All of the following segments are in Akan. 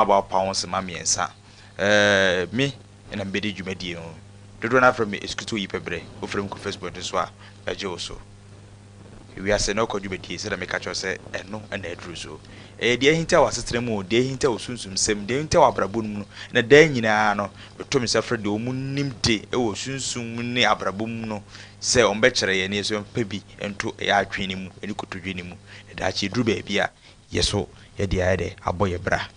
Abɔ apaw ho sema mmiɛnsa. Ɛɛ, me na mebɛdi dwumadie no. Dodoɔ no ara frɛ me Eskutu Oyipɛberɛ. Wofrɛ me kɔ Facebook nso a, mɛgye wo so. Wiase no kɔ dwumadie, sɛdeɛ meka kyerɛ wo sɛ ɛno na aduru so. Ɛyɛ deɛ ahinta wɔ asetena mu o, deɛ ahinta wɔ sunsumsɛm, deɛ ahinta wɔ abrabɔ no mu no, na daa nyinaa no, meto me nsa frɛ deɛ wɔn nim de wɔ sunsum mu ne abrabɔ mu no sɛ wɔbɛkyerɛ yɛn na yɛn nso yɛmfa bi nto yɛn adwene mu ne kotodwe no mu, na daakye ɛduru baabi a, yɛ so yɛde ayɛ dɛ abɔ yɛ bra.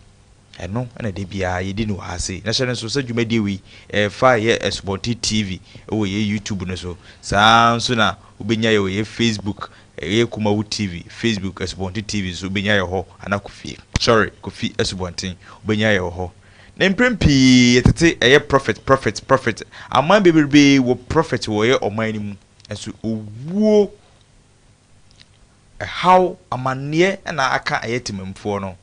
Ɛno na da biara yɛdi no wɔ ha sei. Na hyɛ no nso sɛ dwumadie wei ɛfa yɛ Asubɔnten TV wɔ yɛ YouTube no so. Saa ara nso na wobɛnya yɛ wɔ yɛ Facebook, ɛyɛ Kumawu TV, Facebook, Asubɔnten TV nso wobɛnya yɛ hɔ anaa Kofi, sorry, Kofi Asubɔnten wobɛnya yɛ wɔ hɔ. Na mprɛn pii yɛtete ɛyɛ prophet, prophet, prophet. Aman bebrebe wɔ prophet wɔ yɛ ɔman no mu. Nso owuo Ɛhaw, amanneɛ na aka ɛyɛ temammufoɔ no.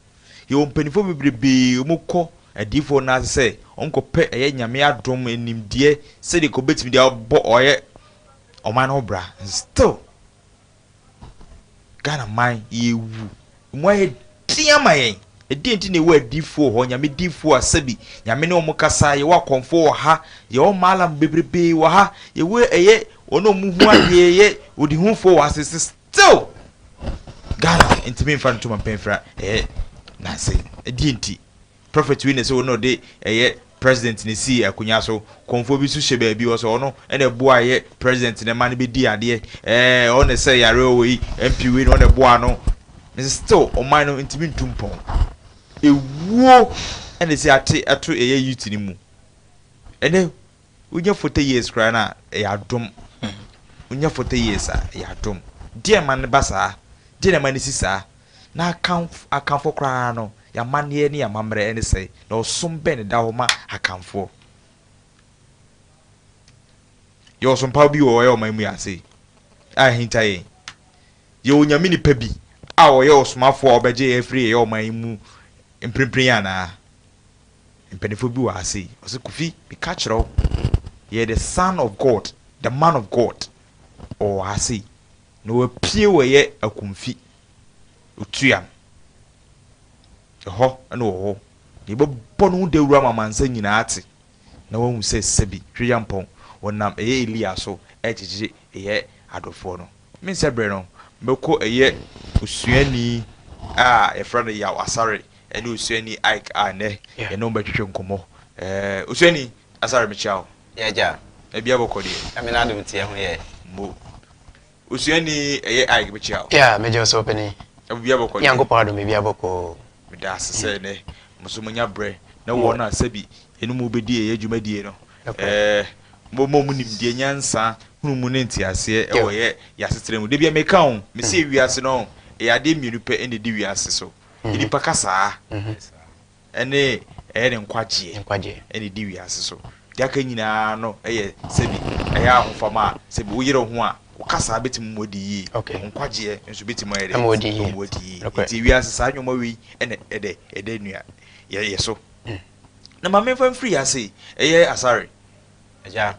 Yɛwɔ mpaninfoɔ bebrebee wɔn kɔ adiyifoɔ no ase sɛ wɔn kɔ pɛ ɛyɛ Nyame adom, nimdeɛ sɛdeɛ nka wɔbɛtumi de abɔ ɔyɛ ɔman no ho bra. Still Ghana man yɛwu, emu ayɛ den ama yɛn. Ɛdeɛn nti na yɛwɔ adiyifoɔ wɔ hɔ, Nyame diyifoɔ a sɛbi Nyame ne wɔn kasa, yɛwɔ akɔmfoɔ wɔ ha, yɛwɔ maalam bebrebee wɔ ha, yɛwɔ ɛyɛ wɔn a wɔn hu adeɛ, yɛ odihufoɔ wɔ ha sɛ still Ghana ntumi nfa ntoma mpɛnfira ɛyɛ nansa yi. Ɛdeɛn nti? Prophet wei na ɛsɛ ɔno ɔde ɛyɛ president na esii akonya so. Kɔmfoɔ bi nso hyɛ baabi ɔsɛ ɔno na ɛboa ɛyɛ president na ɛma no bɛdi adeɛ. Ɛɛ ɔno na ɛsɛ yare ɔwɔ yi MP wei na ɔno na ɛboa no. Mese still ɔman no ntumi ntu mpɔn. Ewuo ɛna ɛsi ate ɛto ɛyɛ youth no mu. Ɛnɛ wonya 40 years koraa no a ɛyɛ adom. Wonya 40 years a ɛyɛ adom. Deɛ ɛma no ba saa? Deɛ na ɛma no si saa? Na Akanfo Akanfoɔ koraa no Yɛn amanneɛ ne yɛn amammerɛ ne sɛn, na ɔsom bɛn na ɛda hɔ ma Akanfoɔ? Yɛwɔ ɔsom pa bi wɔ yɛn ɔman mu yi ase a ahinta yɛn. Yɛwɔ Onyame nipa bi a ɔyɛ ɔsomafoɔ a ɔbɛgye yɛn afiri yɛn ɔman yi mu mprempren yi anaa? Mpanimfoɔ bi wɔ ha sei, ɔse Kofi, meka kyerɛ wo, yɛyɛ the son of God, the man of God, ɔwɔ ha sei, na wapue wɔ yɛ akumfi, otua no. Ɛhɔ na ɔwɔ hɔ, na yɛbɛbɔ ne ho dawuru ama amansan nyinaa ate, na wɔahu sɛ sɛbi Tweampɔn, wɔnam ɛyɛ Elia so regyegye ɛyɛ adɔfoɔ no. Me nsɛ berɛ no, mɛkɔ ɛyɛ osuani a yɛfrɛ no Yaw Asare ɛne osuani Ike a nnɛ yɛne wɔn bɛtwetwe nkɔmmɔ. Ɛɛ, osuani Asare mekyia wo. Yɛ agya. Ebia bɔkɔ deɛ. Nyame n'adom nti ɛho yɛ. Mo. Osuani ɛyɛ Ike mekyia wo. Yeah, megye wo so ɔpanin. Biribiara bɔkɔ deɛ. Nyankopɔn adom biribiara bɔkɔɔ. Meda ase sɛ nnɛ mo nso moanya berɛ na wɔn a sɛbi yɛne mo bɛdi ɛyɛ dwumadie no, ɛɛ, mobɛma wɔn nimdeɛ, nyansa, nhunumu ne nteaseɛ wɔ yɛ yɛn asetena mu. Da biara meka o, mese wiase no, ɛyɛ adeɛ mmienu pɛ na ɛdi wiase so, nnipa kasaa ɛne ɛyɛ ne nkwagyeɛ ɛna ɛdi wiase so. Deɛ aka nyinaa no yɛ sɛbi ɛyɛ ahofama a sɛbi woyere wo ho a wo kasaa bɛtumi ma wadi yie, wo nkwagyeɛ nso bɛtumi ayɛ dɛ ama wadi yie. Nti wiase saa nneɛma wei ɛna ɛdɛ ɛda nua yɛ yɛ so. Na ma memfa mfiri ha sei, ɛyɛ Asare. Agya.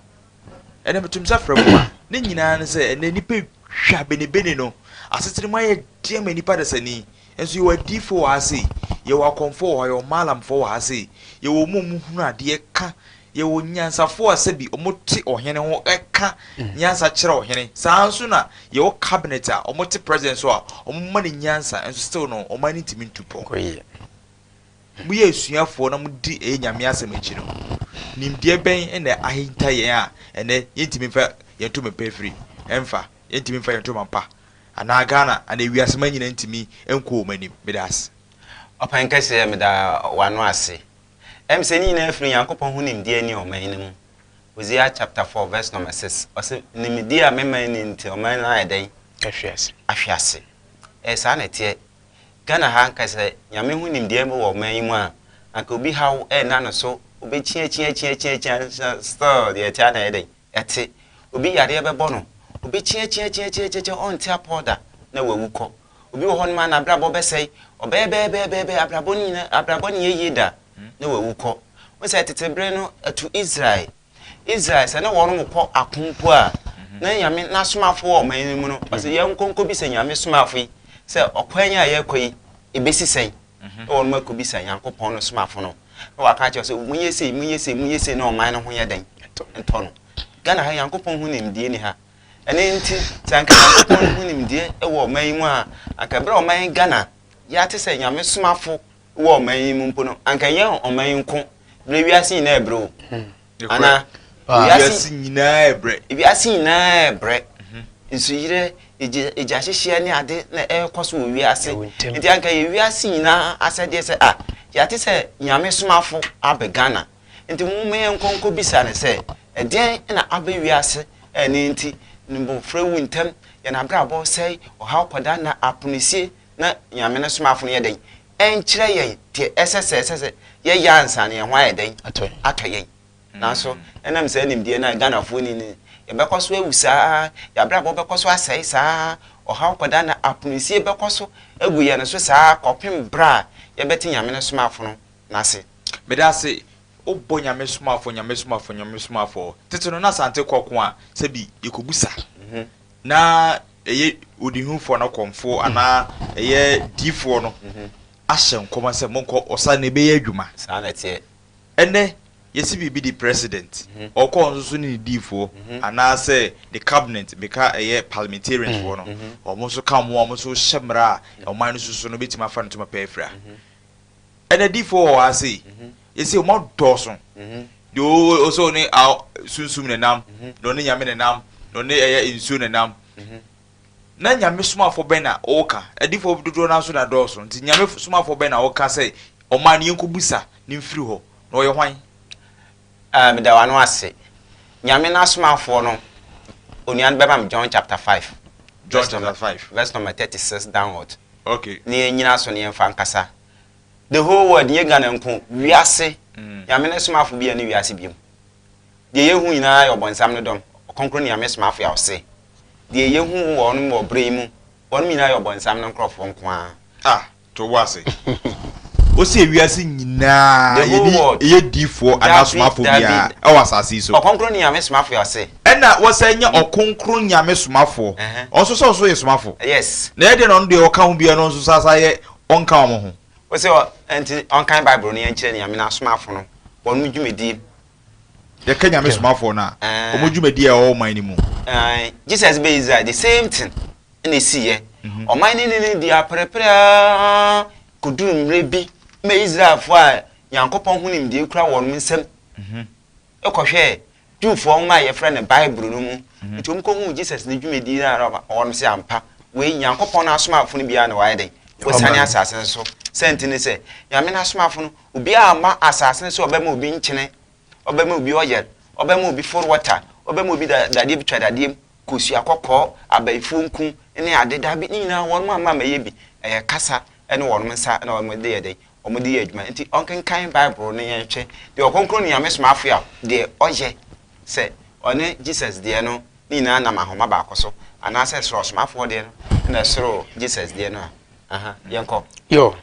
Ɛnɛ meto nsa frɛ mo a, ne nyinaa ne sɛ ɛnɛ nnipa twa benebene no, asetena mu ayɛ den ama nnipa dasani. Nso yɛwɔ adiyifoɔ wɔ ha sei, yɛwɔ akɔmfoɔ wɔ ha, yɛwɔ maalamfoɔ wɔ ha sei, yɛwɔ wɔn a wɔhunu adeɛ ka, yɛwɔ nyansafoɔ a sɛbi wɔte ɔhene ho ka nyansa kyerɛ ɔhene. Saa ara nso na yɛwɔ cabinet a wɔte president so a wɔma no nyansa, nso still no ɔman no ntumi ntu pɔn. Moyɛ asuafoɔ na modi ɛyɛ Nyame asɛm akyi no, nimdeɛ bɛn na ahinta yɛn a ɛnnɛ yɛntumi mfa yɛn ntoma pa afiri mfa, yɛntumi mfa yɛn ntoma pa anaa Ghana anaa wiase man nyinaa ntumi nkɔ wɔn anim? Meda ase. Ɔpan kɛseɛ meda w'ano ase. Ɛm sɛ ne nyinaa firi Nyankopɔn ho nimdeɛ nni ɔman no mu. Hosea chapter 4 verse number 6 ɔse nimdeɛ a me man nni nti ɔman no ayɛ dɛn? Ahwe ase. Ahwe ase. Ɛyɛ saa na ɛteɛ. Ghana ha anka sɛ Nyame ho nimdeɛ wɔ ɔman yi mu a, anka obi haw ɛnna no so, obekyiakyiakyiakyiakyia still deɛ ɛte ara na ɛyɛ dɛn? Ɛte. Obi yareɛ bɛbɔ no, obekyiakyiakyiakyiakyia ɔnte apɔw da na wawu kɔ. Obi wɔ hɔnom a n'abrabɔ bɛsɛe, ɔbɛyɛ bɛyɛbɛyɛbɛyɛ abrabɔ no nyinaa abrabɔ no nyɛ yie da na wawu kɔ. Wohu sɛ tete bere no ɛto Israel Israel, sɛ na wɔn kɔ ako mpo a, na Nyame n'asomafo wɔ ɔman no mu no, ɔsɛ yɛnkɔ nkɔbisa Nyame somafo yi sɛ ɔkwan yi a yɛrekɔ yi, ebesi sɛn? Na wɔnom akɔbisa Nyankopɔn no somafo no, na waka akyerɛ sɛ, monyɛ sei, monyɛ sei, monyɛ sei, na ɔman no ho yɛ dɛn? Ntɔ no. Ghana ha, Nyankopɔn ho nimdeɛ ni ha. Ɛno nti, sɛ anka Nyankopɔn ho nimdeɛ wɔ ɔman yi mu a, anka berɛ a ɔman Ghana yɛate sɛ Nyame somafo wɔ ɔman yi mu mpo no, anka ɛnyɛ ɔman yi nko, berɛ wiase nyinaa ɛbrɛ o. Anaa? Wiase nyinaa ɛbrɛ. Wiase nyinaa ɛbrɛ. Nsuyire, egya hyehyeɛ ne ade na ɛrekɔ so wɔ wiase. Nti anka yɛ wiase nyinaa asɛdeɛ sɛ, ah, yɛate sɛ Nyame somafo aba Ghana. Nti momma yɛnkɔ nkɔbisa no sɛ, ɛdeɛn na aba wiase a ɛno nti mmɔfra wu ntɛm, yɛn abrabɔ sɛe, ɔhaw kɔda na aponosie, na Nyame no somafo no yɛ dɛn? Ɛnkyerɛ yɛn deɛ ɛsɛ sɛ ɛsɛ sɛ yɛyɛ ansa na yɛn ho ayɛ dɛn? Atɔ yɛn. Nanso ɛnam saa nimdeɛ no a Ghanafoɔ nni no, yɛbɛkɔ so awu saa ara, yɛn abrabɔ bɛkɔ so asɛe saa ara, ɔhaw kɔda na aponosie bɛkɔ so agu yɛn so saa ara kɔpem berɛ a yɛbɛte Nyame no somafo no ase. Meda ase, wobɔ Nyame somafo, Nyame somafo, Nyame somafo. Tete no na Asante kɔ ko a, sɛbi yɛkɔbusa. Na ɛyɛ odihufoɔ no kɔmfoɔ anaa ɛyɛ diifoɔ no ahyɛ nkɔm sɛ monkɔ ɔsa na ɛbɛyɛ adwuma. Saa na ɛteɛ. Ɛnnɛ yɛsi biribi di president, ɔkɔ nso so ne ne diifoɔ anaasɛ ne cabinet, meka ɛyɛ parliamentarians foɔ no, wɔn nso ka wɔn a wɔn nso hyɛ mmara a ɔman no soso no bɛtumi afa no ntoma pɛ afira. Ɛnna diifoɔ wɔ ha sei, yɛsi wɔn adɔɔso, deɛ ɔsɛ ɔne sunsum ne nam, na ɔne nyame ne nam, na ɔne ɛyɛ nsuo ne nam. Na nyame somafoɔ bɛn na ɔka? Adiifoɔ dodoɔ no nso na dɔɔso, nti nyame somafoɔ bɛn na ɔka sɛ ɔman no yɛnkɔbusa ne mfiri hɔ, na ɔyɛ hwan? Meda w'ano ase. Nyame n'asomafoɔ no, onua no bɛma me John chapter 5. John chapter 5. Verse number 36 downward. Okay. Ne yɛn nyina so ne yɛmfa nkasa. The whole world, nyɛ Ghana nko, wiase, Nyame n'asomafo bi a ne wiase biom. Deɛ yɛhu nyinaa yɛ ɔbɔnsam no dɔm, ɔkronkron Nyame somafo a ɔse. Deɛ yɛhu wɔnom wɔ berɛ yi mu, wɔnom nyinaa yɛ ɔbɔnsam no nkurɔfoɔ nko ara. Ah, to wo ase. Ɔsi ewiase nyinaa yɛni ɛyɛ diifoɔ anaa somafoɔ biara ɛwɔ asase yi so. Ɔkronkron Nyame somafo a ɔse. Ɛna wɔsɛ nyɛ ɔkronkron Nyame somafoɔ. Ɔnso sɛ ɔso yɛ somafo. Yes. Na ɛdeɛ na ɔno deɛ ɔka ho biara no nso sasa yɛ ɔnka wɔn ho. Ɔsɛ nti ɔnkan Bible no yɛnkyerɛ Nyame n'asomafo no wɔn dwumadie. Yɛka Nyame somafoɔ no a, wɔn dwumadie a ɛwɔ ɔman no mu. Jesus bɛ Israel the same thing ɛna esiiɛ. Ɔman no ne no di aperepere ara kɔduru mmerɛ bi ma Israelfoɔ a Nyankopɔn ho nimdeɛ kura wɔn nsam kɔhwɛɛ Jewfoɔ nwoma a yɛfrɛ no Bible no mu. Nti wɔn kɔhuu Jesus ne dwumadie no a wɔn sɛ ampa wei Nyankopɔn n'asomafo no biara na wayɛ dɛn wɔsiane asase no so. Sɛ nti ne sɛ Nyame n'asomafo no obiara amma asase no so ɔbɛma obi nkyene, ɔbɛma obi ɔyɛl, ɔbɛma obi for water, ɔbɛma obi dadeɛ bi twa dadeɛ mu, kosua kɔkɔɔ, abayifoɔ nku ne ade dabi ne nyinaa wɔn amma ammɛyɛ bi. Ɛyɛ kasa ne wɔn nsa na wɔn de yɛ dɛn wɔn de yɛ adwuma. Nti ɔnkenkan Bible no yɛnhwɛ deɛ ɔkronkron Nyame somafo a deɛ ɔyɛ sɛ ɔne Jesus deɛ no ne nyinaa nam ahoma baako so anaasɛ soro ɔsomafoɔ deɛ no na ɛsoro Jesus deɛ no a. Aha, yɛnkɔ. Yo,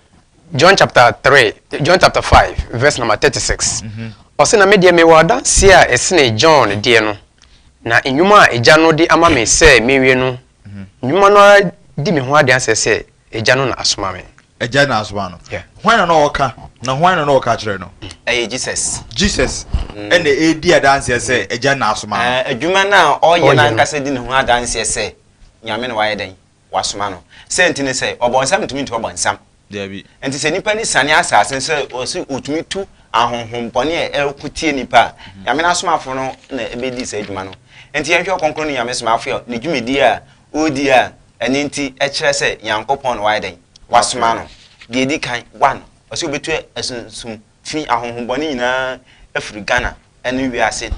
John chapter 3, John chapter 5, verse number 36. Ɔsɛ na me deɛ mewɔ adanseɛ a ɛsene John deɛ no, na nnwuma a Agya no de ama me sɛ menwie no, nnwuma no ara di me ho adanseɛ sɛ Agya no na asoma me. Agya na asoma no. Yeah. Hwan na na ɔka? Na hwan na na ɔka kyerɛ no? Ɛyɛ Jesus. Jesus ɛna ɛredi adanseɛ sɛ Agya na asoma no. Adwuma no a ɔyɛ no ankasa di ne ho adanseɛ sɛ Nyame na wayɛ dɛn? Wasoma no. Sɛ nti ne sɛ ɔbɔnsam ntumi ntu ɔbɔnsam. Dabi. Nti sɛ nipa ni sane asase no sɛ ɔsi ɔtumi tu ahonhommɔne a ɛreko tie nipa a, Nyame n'asomafo no na ɛbɛdi saa adwuma no. Nti yɛnhwɛ ɔkronkron ne Nyame somafo a ne dwumadie a ɔredi a ɛno nti ɛkyerɛ sɛ Nyankopɔn na wayɛ dɛn? Wasoma no. Deɛ ɛdi kan, one, ɔsɛ ɔbɛtu asunsum fi ahonhommɔne nyinaa afiri Ghana ɛne wiase.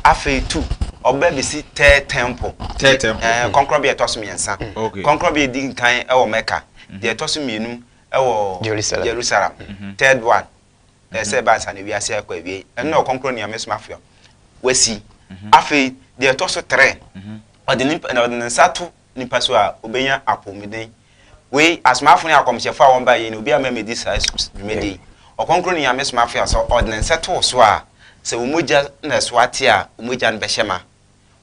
Afei two, ɔbɛ bɛsi Third Temple. Third Temple. Kɔnkrɔnbea ɛtɔ so mmiɛnsa. Okay. Kɔnkrɔnbea ɛdi nkan ɛwɔ Mecca. Deɛ ɛtɔ so mmienu ɛwɔ Jerusalem. Jerusalem. Third one, ɛsɛ ɛba ansa na wiase akɔ awie. Ɛno na ɔkɔnkrɔn Nyame somafo wasi. Afei deɛ ɛtɔ so three, ɔde nipa na ɔde ne nsa to nipa so a obenya apɔmuden. Wei asomafo ne akɔmhyɛfo a wɔn ba yɛ no obi ama medi saa dwumadi yi. Ɔkronkron ne Nyame somafo a sɛ ɔde ne nsa to so a sɛ wo mogya na ɛso ate a wo mogya no bɛhyɛ ma.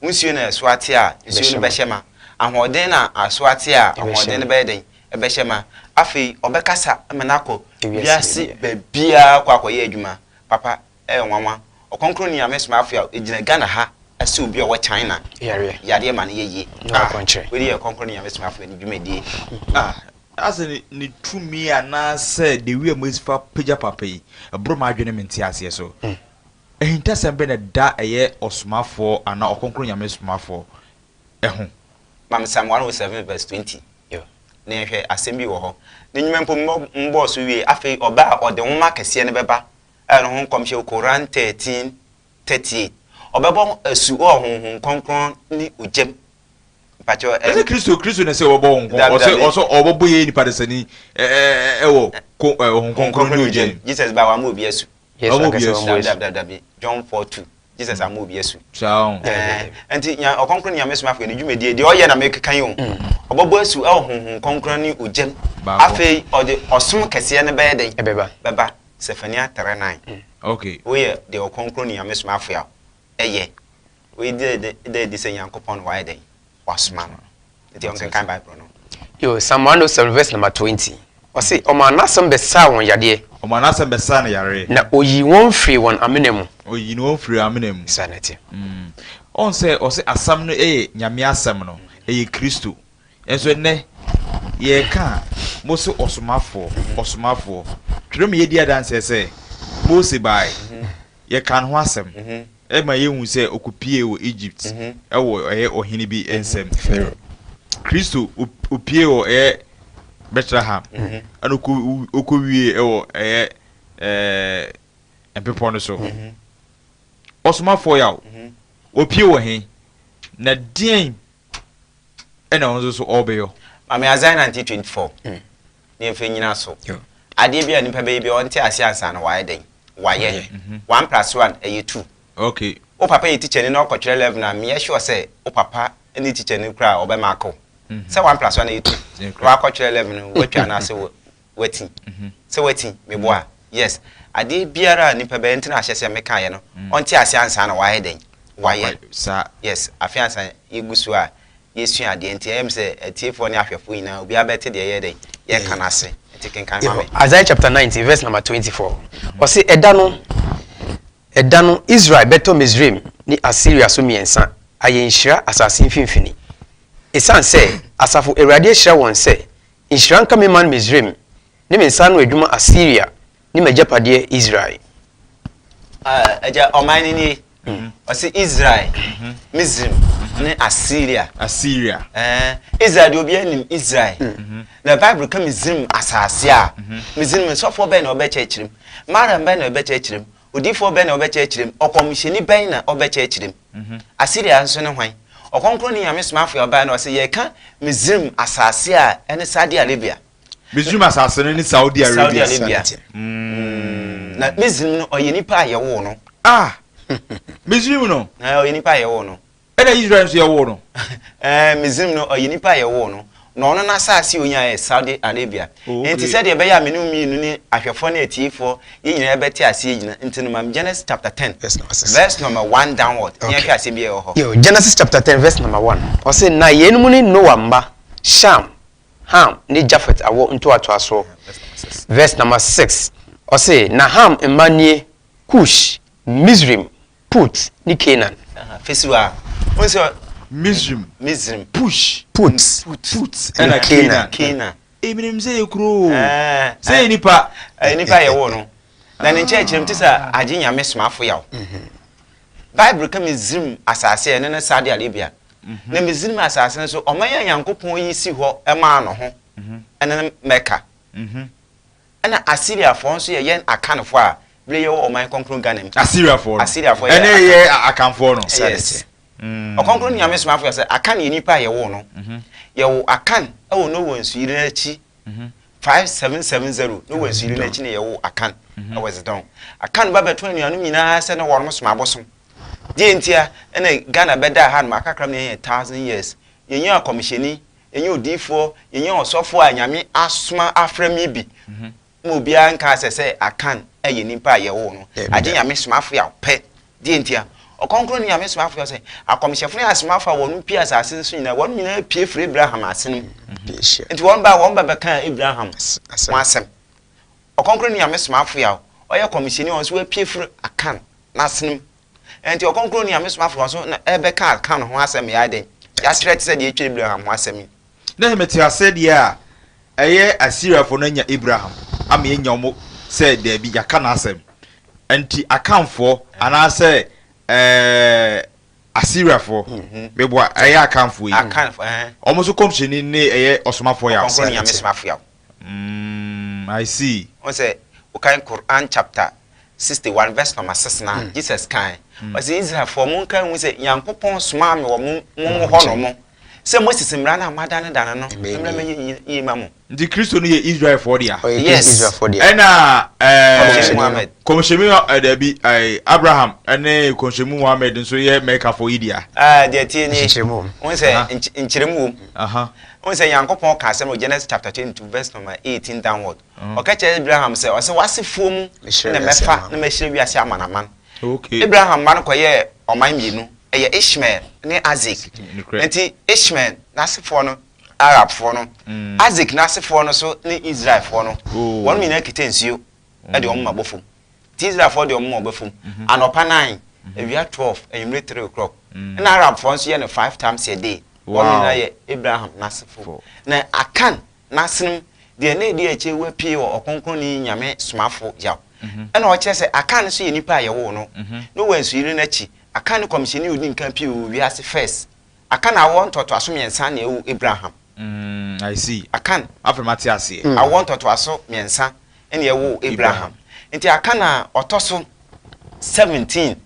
Wo nsuo na ɛso ate a nsuo no bɛhyɛ ma. Ahoɔden na aso ate a ahoɔden no bɛyɛ den ɛbɛhyɛ ma. Afei ɔbɛkasa ma no akɔ Wiase baabiara kɔ akɔyɛ adwuma. Papa, ɛyɛ nwanwa. Ɔkronkron Nyame Somafo a ɛgyina Ghana ha ɛsɛ obi a ɔwɔ China yareɛ yareɛ ma no yɛ yie. Na wakɔnkyerɛ. Wei yɛ Ɔkronkron Nyame Somafo ne dwumadie. Ah, asɛ ne tumi anaasɛ the way a mo fa pagya papa yi, ɛboro ma adwene me nte aseɛ so. Ahintasɛm bɛ na da ɛyɛ ɔsomafoɔ anaa Ɔkronkron Nyame Somafoɔ ɛho? Mam Psalm 107 verse 20. Yo. Na yɛhwɛ asɛm bi wɔ hɔ. Ne nnwuma mpo mbɔɔ so wie. Afei ɔba a ɔde nwoma kɛseɛ no bɛba ɛyɛ no ho nkɔmhyɛ wɔ Koran 13 38. Ɔbɛbɔ asu wɔ Honhom Kronkron ne ogyam. Mpakyɛw. Ɛsɛ Kristo na sɛ ɔbɛbɔ wɔn Dabi, ɔsɛ dabi. Ɔsɛ ɔbɛbɔ yɛ nipa de sani ɛwɔ ko Honhom Kronkron ne ogyam. Jesus ba wama obi asu. Yesu Ɔmo bi ankasa asu. wɔn Dabi asu. dabi dabi dabi. John 4 2. Jesus ama obi asu. Saa o. Dabi, Nti nya Ɔkronkron Nyame Somafo ne dwumadie deɛ ɔyɛ na mekeka yi o. Ɔbɛbɔ asu ɛwɔ Honhom Kronkron ne ogyam. Baako. Afei ɔde ɔsom kɛseɛ no bɛyɛ dɛn? Ɛbɛba. Bɛba. Sefania 3 9. Okay. Woyɛ deɛ Ɔkronkron Nyame Somafo a ɛyɛ. Wei dɛ dɛ di sɛ Nyankopɔn na wayɛ dɛn? Wasoma no. Nti ɔnkenkan Bible no. Yo, Psalm 107 verse number 20. Ɔse ɔma n'asɛm bɛsaa wɔn yadeɛ. Ɔma n'asɛm bɛsa no yareɛ. Na oyi wɔn firi wɔn amena mu. Oyi ne wɔn firi amena mu. Saa na ɛte. Ɔn sɛ ɔsɛ asɛm no ɛyɛ Nyame asɛm no, ɛyɛ Kristo. Ɛnso ɛnnɛ yɛreka a, mo se ɔsomafoɔ, ɔsomafoɔ. Twerɛ mu yɛdi adanseɛ sɛ Mose bae, yɛka ne ho asɛm ɛma yɛhu sɛ ɔkɔpie wɔ Egypt ɛwɔ ɛyɛ ɔhene bi nsam. Pharaoh. Kristo opie wɔ ɛyɛ Bethlehem, ɛna ɔkɔwie ɛwɔ ɛyɛ mpepɔ no so. Ɔsomafoɔ yaw, opie wɔ he na deɛn ɛna ɔno nso so ɔrebɛyɔ? Maame, Isaiah 19 24. Ne yɛmfa nyina so. Yo. Adeɛ bi a nipa bɛyɛ bi a ɔnte ase ansa na wayɛ dɛn? Wayɛ. 1 plus 1 ɛyɛ 2. Wo papa yɛ teacher ni na ɔkɔtwerɛ 11 a, meyɛ sure sɛ wo papa ne teacher ni koraa a ɔbɛma akɔ. Sɛ 1 plus 1 ɛyɛ 2. Na wakɔtwerɛ 11 no, watwa anaasɛ wati. Sɛ wati, meboa. Yes. Adeɛ biara a nipa bɛyɛ nti na ahyɛ sɛ mekaeɛ no, ɔnte ase ansa na wayɛ dɛn? Wayɛ. Saa. Yes. Afei ansa yɛgu so a yɛsua adeɛ nti ɛyɛ m sɛ atiefoɔ ne ahwɛfoɔ nyinaa obiara bɛte deɛ yɛyɛ dɛn? Yɛka no ase. Nti kenkan ma Yo, me. Isaiah chapter 90 verse number 24. Ɔse ɛda no Israel bɛtɔ Misraim ne Assyria so mmiɛnsa ayɛ nhyira asase mfimfini. Ɛsiane sɛ asafo Awurade ahyira wɔn sɛ nhyira nka me man Misraim ne me nsa ano adwuma Assyria ne m'agyapadeɛ Israel. Ah, agya ɔman no nie. Ɔse Israel, Misraim ne Assyria. Assyria. Israel deɛ obiara nim Israel. Na Bible ka Misraim asase a, Misraim sɔfoɔ bɛn na ɔbɛkyerɛkyerɛ mu? Mariam bɛn na ɔbɛkyerɛkyerɛ mu? Odiyifoɔ bɛn na ɔbɛkyerɛkyerɛ mu? Ɔkɔmhyɛni bɛn na ɔbɛkyerɛkyerɛ mu? Assyria nso ne hwan? Ɔkronkron ne Nyame Somafo a ɔbaeɛ no ɔse yɛka Misraim asase a ɛne Saudi Arabia. Misraim asase no ne Saudi Arabia. Saudi Arabia. Na Misraim no ɔyɛ nipa a yɛwoo no. Ah, Misraim no. Na ɔyɛ nipa a yɛwoo no. Ɛna Israel nso yɛwoo no. Misraim no ɔyɛ nipa a yɛwoo no. Na ɔno n'asase a onyaa yɛ Saudi Arabia. Oh, okay. Nti sɛdeɛ ɛbɛyɛ a me ne wo mmienu ne ahwɛfoɔ ne atiefoɔ yɛn nyinaa bɛte aseɛ gyina nti no mam Genesis chapter 10 Verse number 6. Verse number 1 downward. Okay. Yɛnhwɛ asɛm bi a ɛwɔ hɔ. Yo, Genesis chapter 10 verse number 1. Ɔse na yeinom ne Noah mma Sham, Ham ne Jafet awɔ ntoatoasoɔ. Verse number 6. Verse number 6. Ɔse na Ham mma nie Cush, Misraim, Put ne Canaan. Fesi hɔ a wohu sɛ Misraim, Misraim, Push, Put. Put ɛna ɛna Canaan. Canaan. Eminim sɛ yɛ kuro o. Sɛ yɛ nipa. Ɛyɛ nipa a yɛwoo no. Na ne nkyerɛkyerɛ mu te sɛ agye Nyame Somafo yaw. Bible ka Misraim asase a ɛno ne Saudi Arabia. Na Misraim asase no so ɔman a Nyankopɔn yi si hɔ maa no ho ɛne ne Mecca. Ɛna Assyriafoɔ nso yɛ yɛn Akanfoɔ a bere yɛwɔ ɔman kronkron Ghana mu. Assyriafoɔ no. Assyriafoɔ yɛ Ɛne yɛ Akanfoɔ no. Yes. Ɔkronkron Nyame Somafo yɛ sɛ Akan yɛ nipa a yɛwoo no. Yɛwo Akan ɛwɔ Noah nsuyiri no akyi 5770. Noah nsuyiri no akyi na yɛwo Akan ɛwɔ Zidon. Akan ba bɛto anuanom nyinaa sɛ na wɔnom som abosom. Deɛ ntia ɛna Ghana bɛdaa ha nom akakra mu yɛyɛ 1000 years. Yɛnyɛ akɔmhyɛni, yɛnyɛ odiyifoɔ, yɛnyɛ ɔsɔfoɔ a Nyame asoma afrɛ me bi. Ma obiara nka sɛ Akan ɛyɛ nipa a yɛwo no. Agye Nyame Somafo a ɔpɛ. Deɛ ntia Ɔkronkron ne Nyame Somafo sɛ akɔmhyɛfo ne asomafo a wɔn pie asase so nyinaa, wɔn nyinaa pie firi Abraham ase no mu. Nti wɔn ba bɛka Abraham ho asɛm. Ɔkronkron Nyame Somafo a ɔyɛ kɔmhyɛni a ɔno nso wapue firi Akan n'asenem. Ɛnti Ɔkronkron Nyame Somafo nso na ɛbɛka Akan ho asɛm yɛ adɛn? Yɛakyerɛ te sɛ deɛ yɛtwa Abraham ho asɛm yi. Na sɛ mete aseɛ deɛ a, ɛyɛ Asiriafoɔ no anya Abraham ama yɛanya wɔn sɛ daabi, yɛaka n'asɛm. Ɛnti Akanfoɔ anaasɛ ɛɛ Asiriafoɔ, meboa, ɛyɛ Akanfoɔ yi, Akanfoɔ, ɛhɛn. Wɔn nso kɔmhyɛni ne ɛyɛ ɔsomafoɔ Yaw. Ɔkronkron Nyame Somafo Yaw. I see. Wohu sɛ wokan Quran chapter 61 verse number 6 no a, Jesus kae, ɔse Israelfoɔ monkae nhu sɛ Nyankopɔn somaa me wɔ mo mo hɔ nom sɛ Moses mmara no a moadanedane no mmra mmɛyɛ yie ma mo. Nti Kristo no yɛ Israelfoɔ dea? Ɔyɛ Yes. Israelfoɔ dea. Ɛna Kɔmhyɛni ɛɛ Muhammad. Kɔmhyɛni ɛɛ dabi ɛɛ Abraham ɛne Kɔmhyɛni Muhammad nso yɛ Mɛkafoɔ yi dea? Ah, deɛ ɛteɛ nie. Nkyekyeremu wɔ mu. Wohu sɛ nkyerɛmu wɔ mu. Wohu sɛ Nyankopɔn ka asɛm wɔ Genesis chapter 22 verse number 18 downward. Ɔka kyerɛ Abraham sɛ, ɔsɛ w'asefoɔ mu na mɛfa na mahyira wiase amanaman. Abraham mma no kɔyɛɛ ɔman mmienu, ɛyɛ Ishmael ne Isaac. Nti Ishmael n'asefoɔ no, Arabfoɔ no, Isaac n'asefoɔ no so ne Israelfoɔ no, wɔn nyinaa kita nsuo de wɔn ma bɔ fam. Nti Israelfoɔ de wɔn ma bɔ fam anɔpa 9, awia 12, anwummere 3 o'clock. Ɛna Arabfoɔ nso yɛ no 5 times a day. Wɔn nyinaa yɛ Abraham n'asefoɔ. Na Akan n'asenem, deɛ na ɛdi akyire wapue wɔ Ɔkronkronni Nyame Somafo Yaw. Ɛna ɔkyerɛ sɛ Akan nso yɛ nipa a yɛwoo no. Noah nsuyiri no akyi, Akan ne kɔmhyɛni a ɔdi nkan pue wɔ wiase first. Akan awoɔ ntoatoaso mmiɛnsa na ɛwoo Abraham. Mm, I see. Akan. Afei mate aseɛ. Awoɔ ntoatoaso mmiɛnsa na ɛwoo Abraham. Nti Akan a ɔtɔ so 17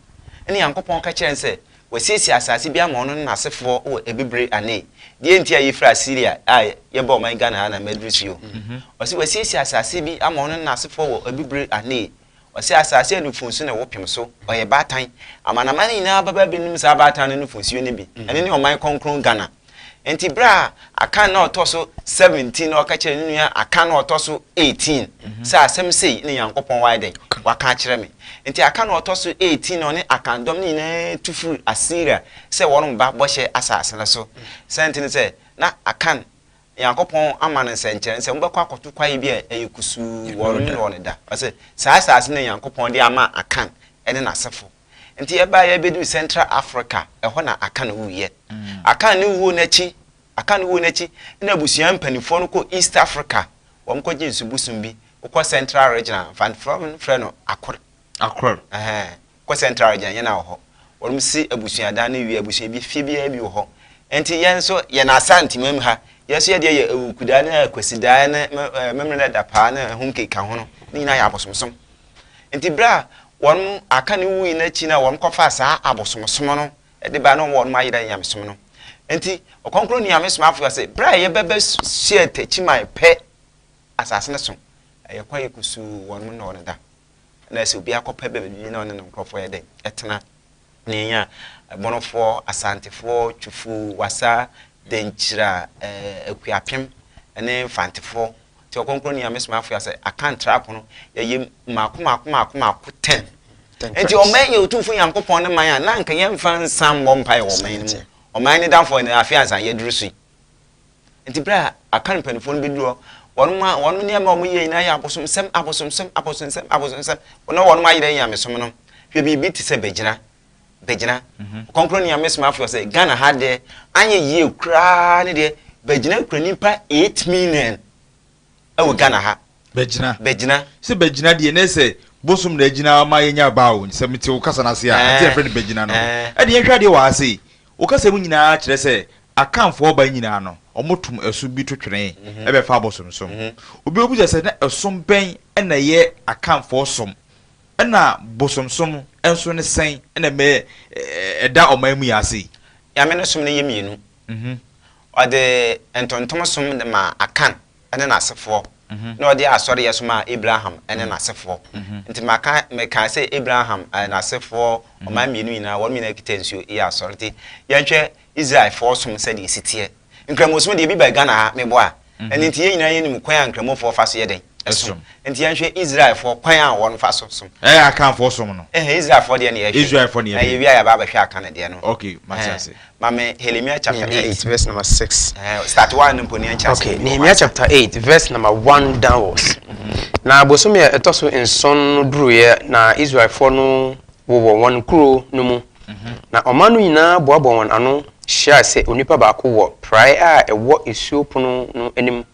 ne Nyankopɔn ka kyerɛɛ no sɛ wasiesie asase bi ama ɔno ne n'asefoɔ wɔ Abibire Anee. Deɛ nti a yɛfiri Asiria a yɛba ɔman Ghana ha na maduru so yi o. Ɔse wasiesie asase bi ama ɔno ne n'asefoɔ wɔ Abibire Anee. Ɔse asase a nufunsu na ɛwɔ pem so, ɔyɛ baatan. Amanaman no nyinaa bɛba abɛnum saa baatan no nufunsuo no bi. Ɛno ne ɔman kronkron Ghana. Enti berɛ a Akan na ɔtɔ so 17 na ɔka kyerɛɛ ne nua Akan na ɔtɔ so 18 sɛ asɛm sei na Nyankopɔn wayɛ dɛn? Waka akyerɛ me. Enti Akan na ɔtɔ so 18 na ɔne Akan dɔm no nyinaa tu firi Asiria sɛ wɔreba bɔhyɛ asase no so. Sɛ nti ne sɛ na Akan Nyankopɔn ama no nsɛnkyerɛnne sɛ mobɛkɔ akɔto kwaeɛ bi a ɛyɛ kusuu wɔ no ne wɔ no da. Ɔsɛ saa asase no na Nyankopɔn de ama Akan ne n'asefo. Nti yɛbaeɛ yɛbɛduu Central Africa, ɛhɔ na Akan wuiɛ. Akan ne wuo no akyi, Akan ne wuo no akyi, na abusua mpanimfoɔ no kɔ East Africa, wɔn kɔgye nsubosom bi. Wokɔ Central Region a, Mfantefoɔ no frɛ no Akor. Akor. Ɛhɛn, kɔ Central Region, yɛn na wɔ hɔ. Wɔn si abusuadan no wie, abusua bi, fie biara bi wɔ hɔ. Nti yɛn nso, yɛn Asante mu ha, yɛn nso yɛdeɛ yɛ Awukudaa ne Akwasidaa ne Memeneda Dapaa ne ɛho nkeka ho no, ne nyinaa yɛ abosomsom. Nti berɛ a wɔn Akan wui no akyi no a wɔkɔfaa saa abosomsom no de bae no wɔn ayera nyamesom no. Nti Ɔkronkron Nyame Somafoɔ se berɛ a yɛbɛbɛ hyia Takyiman pɛ asase no so, ɛyɛ kwaeɛ kusuu wɔn nnɔ no da. Na sɛ obiara kɔpɛ baabi na ɔne ne nkorɔfoɔ yɛ dɛn? Ɛtena. Na yɛnya Bonofoɔ, Asantefoɔ, Twifo, Wassa, Denkyira, Akuapem ne Mfantefoɔ. Nti Ɔkronkron Nyame Somafoɔ sɛ Akan tra pono yɛyɛ mmaako mmaako mmaako mmaako ten. Nti ɔman yɛ Otumfoɔ Nyankopɔn ne man a na anka yɛmfa nsa mmɔ mpaeɛ wɔ ɔman no mu. Ɔman no damfoɔ no afe ansa yɛaduru so yi. Nti berɛ a Akan mpanimfoɔ no bɛduru hɔ, wɔn a wɔn nneɛma a wɔyɛ nyinaa yɛ abosomsɛm, abosomsɛm, abosomsɛm, abosomsɛm. Na wɔn ayerɛ nyamesom no. Hwɛ biribi te sɛ bɛgyina, bɛgyina. Ɔkronkron Nyame Somafoɔ sɛ Ghana ha deɛ anyɛ yie koraa ne deɛ bɛgyina kura nnipa 8 million ɛwɔ Ghana ha. Bɛgyina. Bɛgyina. Sɛ bɛgyina deɛ ne sɛ bosom na agyina ma yɛnya ba o, sɛ mete wo kasa no ase a, ɛnti yɛfrɛ no bɛgyina no. Ɛde yɛnhwɛ adeɛ wɔ ha sei, wo kasa mu nyinaa kyerɛ sɛ Akanfoɔ ba nyinaa no, wɔtom ɛsom bi to twene ɛbɛfa abosomsom. Obi bɛbisa sɛ na ɛsom bɛn na ɛyɛ Akanfoɔ som, ɛna bosomsom nso ne sɛn na ɛmɛ ɛda ɔman mu yi ase yi? Nyame no som no yɛ mmienu. Ɔde ntontom som de maa Akan ne n'asefoɔ, na ɔde asɔreyɛ so maa Abraham ne n'asefoɔ. Nti maka, mekaa sɛ Abraham n'asefoɔ, ɔman mmienu nyinaa, wɔn nyinaa kita nsuo yɛ asɔre. Nti yɛnhwɛ Israelfoɔ som sɛdeɛ ɛsi teɛ. Nkramosom deɛ, ebi ba Ghana ha, meboa a. Ɛno nti yɛn nyinaa yɛnim kwan a Nkramofoɔ fa so yɛ dɛn? Ɛsom. Nti yɛnhwɛ Israelfoɔ kwan a wɔn fa so som. Ɛyɛ Akanfoɔ som no. Ɛhɛn, Israelfoɔ deɛ na yɛhwɛ. Israelfoɔ na yɛhwɛ. Ɛhɛn, yɛwie a yɛaba abɛhwɛ Akan deɛ no. Okay, mate ase. Ma me Nehemia chapter 8. Nehemia 8 verse number 6. Ɛhɛn, start 1 no mpo ne yɛnkyɛ ase. Okay, Nehemia chapter 8 verse number 1 downwards. Na bosome a ɛtɔ so nson no duruiɛ na Israelfoɔ no wowɔ wɔn kuro no mu. Na ɔman no nyinaa boaboa wɔn ano hyiae sɛ onipa baako wɔ praeɛ a ɛwɔ Nsuo Pono no anim.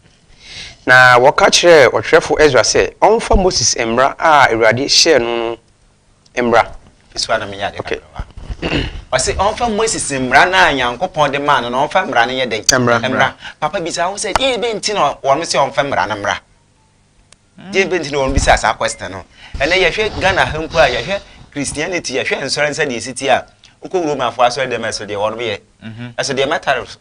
Na wɔka kyerɛɛ ɔtwerɛfoɔ Esra sɛ ɔmfa Moses mmara a Awurade hyɛɛ no no mmra. Sua na menyɛ ade kakra wa. Ɔse ɔmfa Moses mmara no a Nyankopɔn de maa no no ɔmfa mmara no nyɛ dɛn? Mmra. Mmra. Papa bisa wo sɛ deɛ bɛn nti na wɔn sɛ ɔmfa mmara no mmra? Deɛ bɛn nti na wɔn bisa saa question no? Ɛnɛ yɛhwɛ Ghana ha mpo a yɛhwɛ Christianity yɛhwɛ nsɔre sɛ deɛ ɛsi ti a wokɔ Romafoɔ asɔre dɛm ɛso deɛ wɔn yɛ. Ɛso deɛ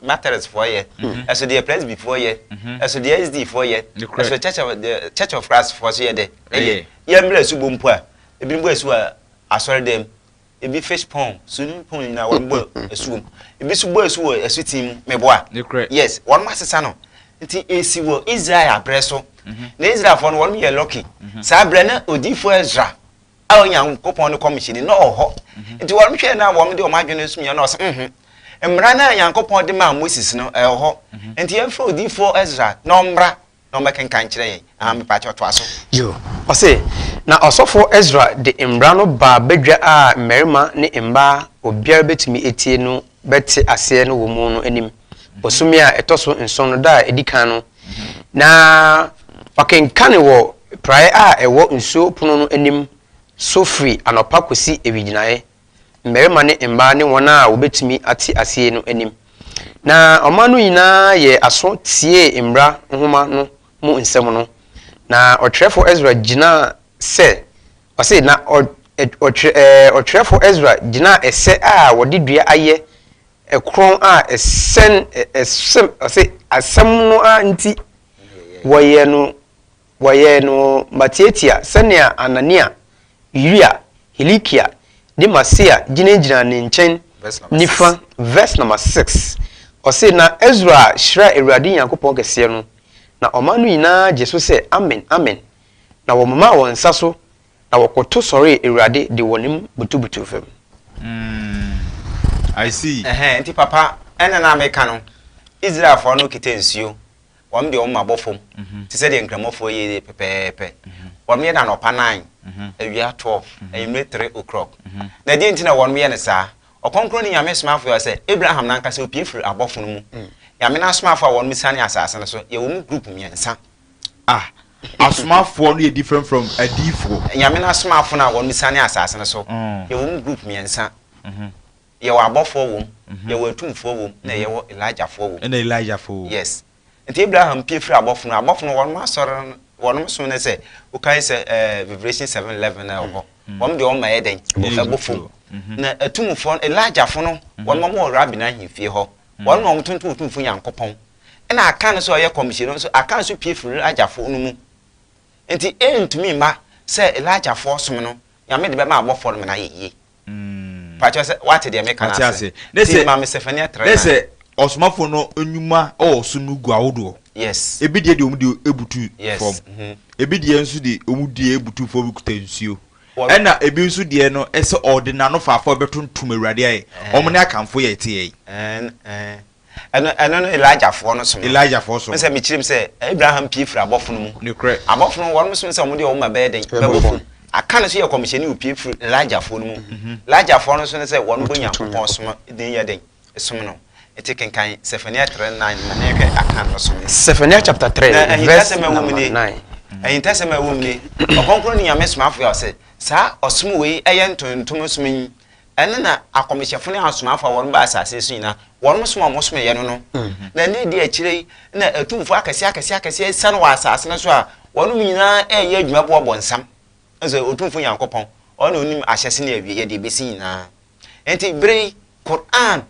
Methodistfoɔ yɛ. Ɛso deɛ Presbyfoɔ yɛ. Ɛso deɛ SDfoɔ yɛ. Ɛso Church of the Church of Christ foɔ so yɛ dɛ. Ɛyɛ. Yɛmmrɛ asubɔ mpo a ebinom bɔ asu wɔ asɔre dɛm. Ebi fish pond, swimming pond nyinaa wɔn bɔ asu wɔ mu. Ebi nso bɔ asu wɔ asuten mu. Meboa. Yes, wɔn asesa no. Nti esi wɔ Israel abrɛ so. Na Israelfoɔ no wɔn yɛ lucky. Saa abrɛ na odiyifoɔ Ezra a Onyankopɔn no kɔmhyɛni na ɔwɔ hɔ. Nti wɔn hwɛ na wɔn de wɔn adwene som yɛ na ɔsɛ mhm. Mmara no a Nyankopɔn de maa Moses no ɛwɔ hɔ. Nti yɛmfrɛ odiyifoɔ Ezra na ɔmmra na ɔmmɛkenkan nkyerɛ yɛn. Ah, mepakyɛw toa so. Yo, ɔse, Na ɔsɔfoɔ Esra de mmara no baa badwa a mmarima ne mmaa obiara bɛtumi atie no bɛte aseɛ no wɔ mu no anim, bosome a ɛtɔ so nson no da a ɛdi kan no, na wakenkane wɔ praeɛ a ɛwɔ nsuo pono no anim so firi anɔpa kɔsi awigyinaeɛ, mmarima ne mmaa ne wɔn a wɔbɛtumi ate aseɛ no anim. Na ɔman no nyinaa yɛɛ aso tiee mmara nwoma no mu nsɛm no. Na ɔtwerɛfoɔ Esra gyinaa sɛ, ɔse, na ɔtwerɛfoɔ Esra gyinaa ɛsɛ a wɔde dua ayɛ ɛkorɔn a ɛsɛn ɛsɛm, ɔse, asɛm no ara nti wɔyɛɛ no Wɔyɛɛ no matiatia sɛnea Anania, Uria, Hilikia, ne Maseia gyinagyinaa ne nkyɛn nifa Verse number 6, Ɔse, Na Esra hyiraa Awurade Nyankopɔn kɛseɛ no, na ɔman no nyinaa gyee so sɛ, Amen, Amen. Na wɔmomaa wɔn nsa so, na wɔkoto sɔree Awurade de wɔn anim butubutuu fam. Mm, I see. Ɛhɛn, nti papa, ɛna na meka no, Israelfoɔ no kita nsuo, Wɔn deɛ wɔn ma bɔ fam te sɛ deɛ nkramofoɔ yɛ yɛ pɛpɛɛpɛ. Wɔn yɛ no anɔpa nine, awia 12, anwummere 3 o'clock. Na deɛ nti na wɔn yɛ no saa? Ɔkronkronni Nyame somafoɔ yɛ sɛ Abraham nankasa opue firi abɔfo no mu. Nyame n'asomafo a wɔn siane asase no so, yɛwɔ mu group mmiɛnsa. Ah, asomafoɔ no yɛ different from adiyifoɔ. Nyame n'asomafo no a wɔn siane asase no so, yɛwɔ mu group mmiɛnsa. Yɛwɔ abɔfoɔ wom, yɛwɔ atumfoɔ wom, na yɛwɔ Elijahfoɔ wom. Ɛna Elijahfoɔ wom. Yes. Nti Abraham pie firi abɔfo no, abɔfo no wɔnom asɔre no, wɔnom som ne sɛ, wokae sɛ ɛɛ Revelation 7:11 na ɛwɔ hɔ. Wɔn deɛ wɔn ma yɛ dɛn? Ɛbɔ fam. Na atumfoɔ no, Elijahfo no, wɔnom wɔn wɔ Rabbi no ahemfie hɔ. Wɔnom na wɔn tontom Otumfoɔ Nyankopɔn. Ɛna Akan nso a ɔyɛ kɔmhyɛni no nso, Akan nso pie firi Elijahfoɔ no mu. Nti ɛntumi mma sɛ Elijahfoɔ som no, Nyame de bɛma abɔfoɔ no ma no ayɛ yie. Pakyɛ sɛ wate deɛ meka no ase. Ti ma me Sefania 3 Ne sɛ ɔsomafo no nnwuma wɔ ɔsom no gu ahodoɔ. Yes. Ebi deɛ deɛ wɔn de ebutu fam. Ebi deɛ nso de wɔn deɛ ebutu fam kuta nsuo. Ɛna ebi nso deɛ no ɛsɛ ɔde n'ano fafa bɛtontom Awurade ayɛ. Wɔn ne Akanfo yɛ ɛte yɛ yi. Ɛno ɛno no Elijahfoɔ no som no. Elijahfoɔ som. N sɛ mekyerɛ mu sɛ Abraham pie firi abɔfo no mu. Nokorɛ. Abɔfo no wɔn som sɛ wɔn deɛ wɔn ma bɛyɛ dɛn? Bɛbɔ fam. Aka no nso yɛ kɔmhyɛni opie firi Elijahfoɔ no mu. Elijahfoɔ no nso ne sɛ wɔn bɔ Nyankopɔn som din yɛ dɛn? Som no. Nti kenkan Sefania 3:9 ma ne nhwɛ Akan no som no. Sefania chapter 3 Na verse ahintasɛm a ɛwɔ mu number nie. 9. Ahintasɛm a ɛwɔ mu nie. Ɔkronkron ne Nyame somafo a ɔsɛ saa ɔsom wei ɛyɛ ntontom som yi. Ɛno na akɔmhyɛfo ne asomafo a wɔn baa asase so nyinaa, wɔn som a wɔsomeeɛ no no. Na ne di akyire yi na atumfoɔ akɛseɛ akɛseɛ akɛseɛ asiane wɔ asase no so a wɔn nyinaa reyɛ adwuma boa bɔnsam. Sɛ Otumfoɔ Nyankopɔn, ɔno na onim ahyɛse ne awieɛ deɛ ɛbɛsi nyinaa. Enti bere yi, Qur'aan,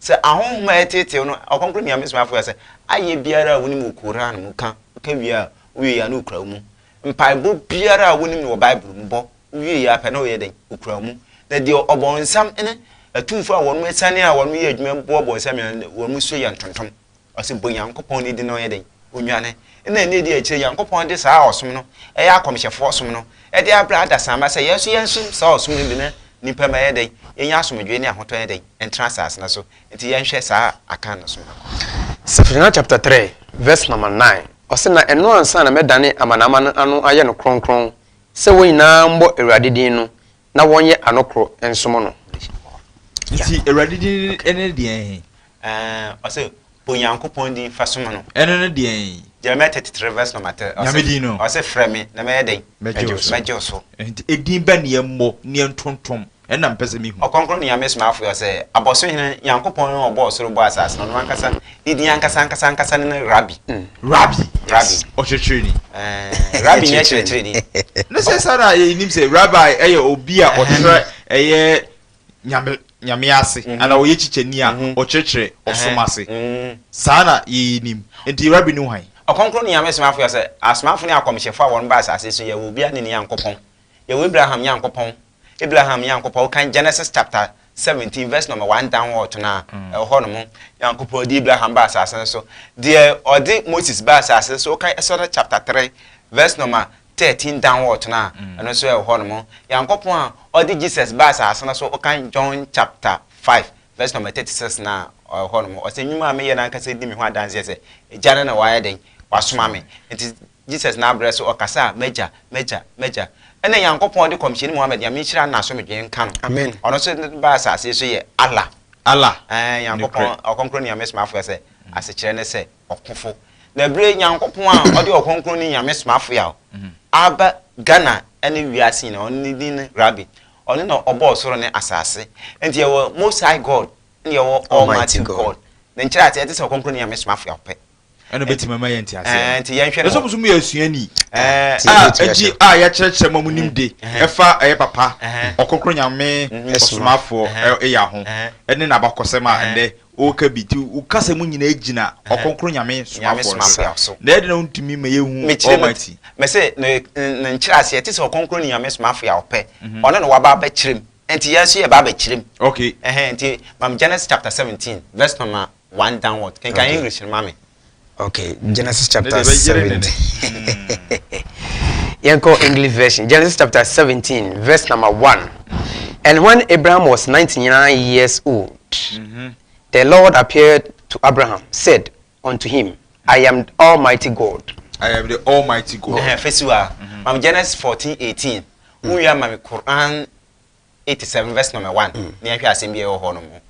sɛ ahonhom a ɛreteetew no, Ɔkronkron Nyame somafo yɛ sɛ, ayɛ biara a wonim wɔ Qur'aan mu ka, woka wie a, wowie a na okura wo mu. Mpaebɔ biara a wonim no wɔ Bible mu bɔ, Wowiei ara pɛ na ɔyɛ dɛn? Okura mu. Na deɛ ɔbɔnsam ne atumfoɔ a wɔn asiane a wɔn yɛ adwuma boa ɔbɔnsam nyinaa no, wɔn su yɛ ntontom. Ɔse bɔ Nyankopɔn ne din na ɔnyɛ dɛn? Onnwane. Ɛna nna edi akyire Nyankopɔn de saa ɔsom no, ɛyɛ akɔmhyɛfoɔ som no, de abrɛ adasamma sɛ yɛn nso yɛnsom saa ɔsom no bi na nnipa mma yɛ dɛn? Yɛnya asomdwoeɛ ne ahotɔ yɛ dɛn? Ntena asase no so. Nti yɛnhwɛ saa Akan no som no. Sefaniah chapter 3 verse number 9, ɔse, Na ɛno ansa na mɛdane amanaman no ano ayɛ no kronkron, sɛ wɔn nyinaa mmɔ Awurade din no, na wɔnyɛ ano koro nsom no. Nti Awurade din ne deɛn he? Ɛɛ, ɔse, Bɔ Nyankopɔn din fa som no. Ɛno ne deɛn he? Jeremiah 33 verse number 3, ɔse, Nyame din no. Ɔse, Frɛ me, na mɛyɛ dɛn? Mɛgye wo so. Mɛgye wo so. Nti edin bɛn ne yɛmmɔ ne yɛntontom? Ɛno na mepɛ sɛ mehu. Ɔkrɔnkrɔnyi Nyame Somafo yi, ɔse, Abɔsohene Nyankopɔn no a ɔbɔɔ soro bɔɔ asaase no, ɔno ankasa ne din ankasa ankasa ankasa ne ne Rabbi. Rabbi. Rabbi. Ɔkyerɛkyerɛni. Ɛɛ, Rabbi nyɛ kyerɛkyerɛni. Ne sɛ saa na yɛnim sɛ Rabbi ɛyɛ obi a ɔkyerɛ ɛyɛ Nyame Nyame ase anaa ɔyɛ kyikyɛni a ɔkyerɛkyerɛ ɔsom ase. Saa na yɛnim. Nti Rabbi ne hwan? Ɔkrɔnkrɔnyi Nyame Somafo yi, ɔse, Asomafo ne akɔmhyɛfo a wɔn baa asaase so, yɛwɔ obiara ne ne Nyankopɔn. Yɛwɔ Abraham Nyankopɔn, Abraham Nyankopɔn, wokan Genesis chapter 17 verse number 1 downward no a, ɛwɔ hɔ nom. Nyankopɔn de Abraham baa asase no so. Deɛ ɔde Moses baa asase no so, wokan Exodus chapter 3 verse number 13 downward no a, ɛno nso ɛwɔ hɔ nom. Nyankopɔn a ɔde Jesus baa asase no so, wokan John chapter 5 verse number 36 no a, ɛwɔ hɔ nom. Ɔsɛ nnwuma a meyɛ no ankasa di me ho adanseɛ sɛ Agya no na wayɛ dɛn? Wasoma me. Nti Jesus n'abrɛ so ɔkasaa, M'Agya, M'Agya, M'Agya. Ɛna Nyankopɔn de Kɔmhyɛni Muhammad, Nyame nhyira no n'asomdwee nka no, Amen. ɔno nso de baa asase yi so yɛ Allah. Allah, Ɛɛ, Nyankopɔn, nokorɛ. Ɔkrɔnkrɔnyi Nyame Somafo sɛ, asekyerɛ ne sɛ, Ɔkofo. Na bere Nyankopɔn a ɔde Ɔkrɔnkrɔnyi Nyame Somafo a aba Ghana ne wiase nyinaa, ɔno ne din ne Rabbi, ɔno na ɔbɔɔ soro ne asase. Enti yɛwɔ Most High God, ɛna yɛwɔ Almighty God. Ne nkyerɛaseɛ te sɛ Ɔkrɔnkrɔnyi Nyame Somafo a ɔpɛ. Ɛna obetumi ama yɛn nteaseɛ no. Nti yɛnhwɛ no. Ɛsɛ mo so mo yɛ asuani. A nti a yɛkyerɛkyerɛ mo mo nim de ɛfa ɛyɛ papa ɔkronkron Nyame ɔsomafoɔ ɛyɛ ho ɛne n'abakɔsɛm a ɛndɛ ɔka bi nti wo kasa mu nyinaa gyina ɔkronkron Nyame somafoɔ no so na ɛde na wontumi ma yɛhu Almighty. Mese ne nkyerɛaseɛ te sɛ ɔkronkron Nyame somafoɔ a ɔpɛ ɔno na waba abɛkyerɛ mu nti yɛn nso yɛba abɛkyerɛ mu. Okay. Nti mam Genesis chapter 17 verse number 1 downward. Kenkan okay. English no ma me. Okay, Genesis chapter 17. Yɛnkɔ English version. Genesis chapter 17, verse number 1. And when Abraham was 99 years old, the Lord appeared to Abraham, said unto him, I am Almighty God. I am the Almighty God. Fesiwa, mm-hmm. Genesis 14, 18. Mm. ma me Quran 87 verse number 1 na yɛnhwɛ asɛm bi a ɛwɔ hɔ no mu.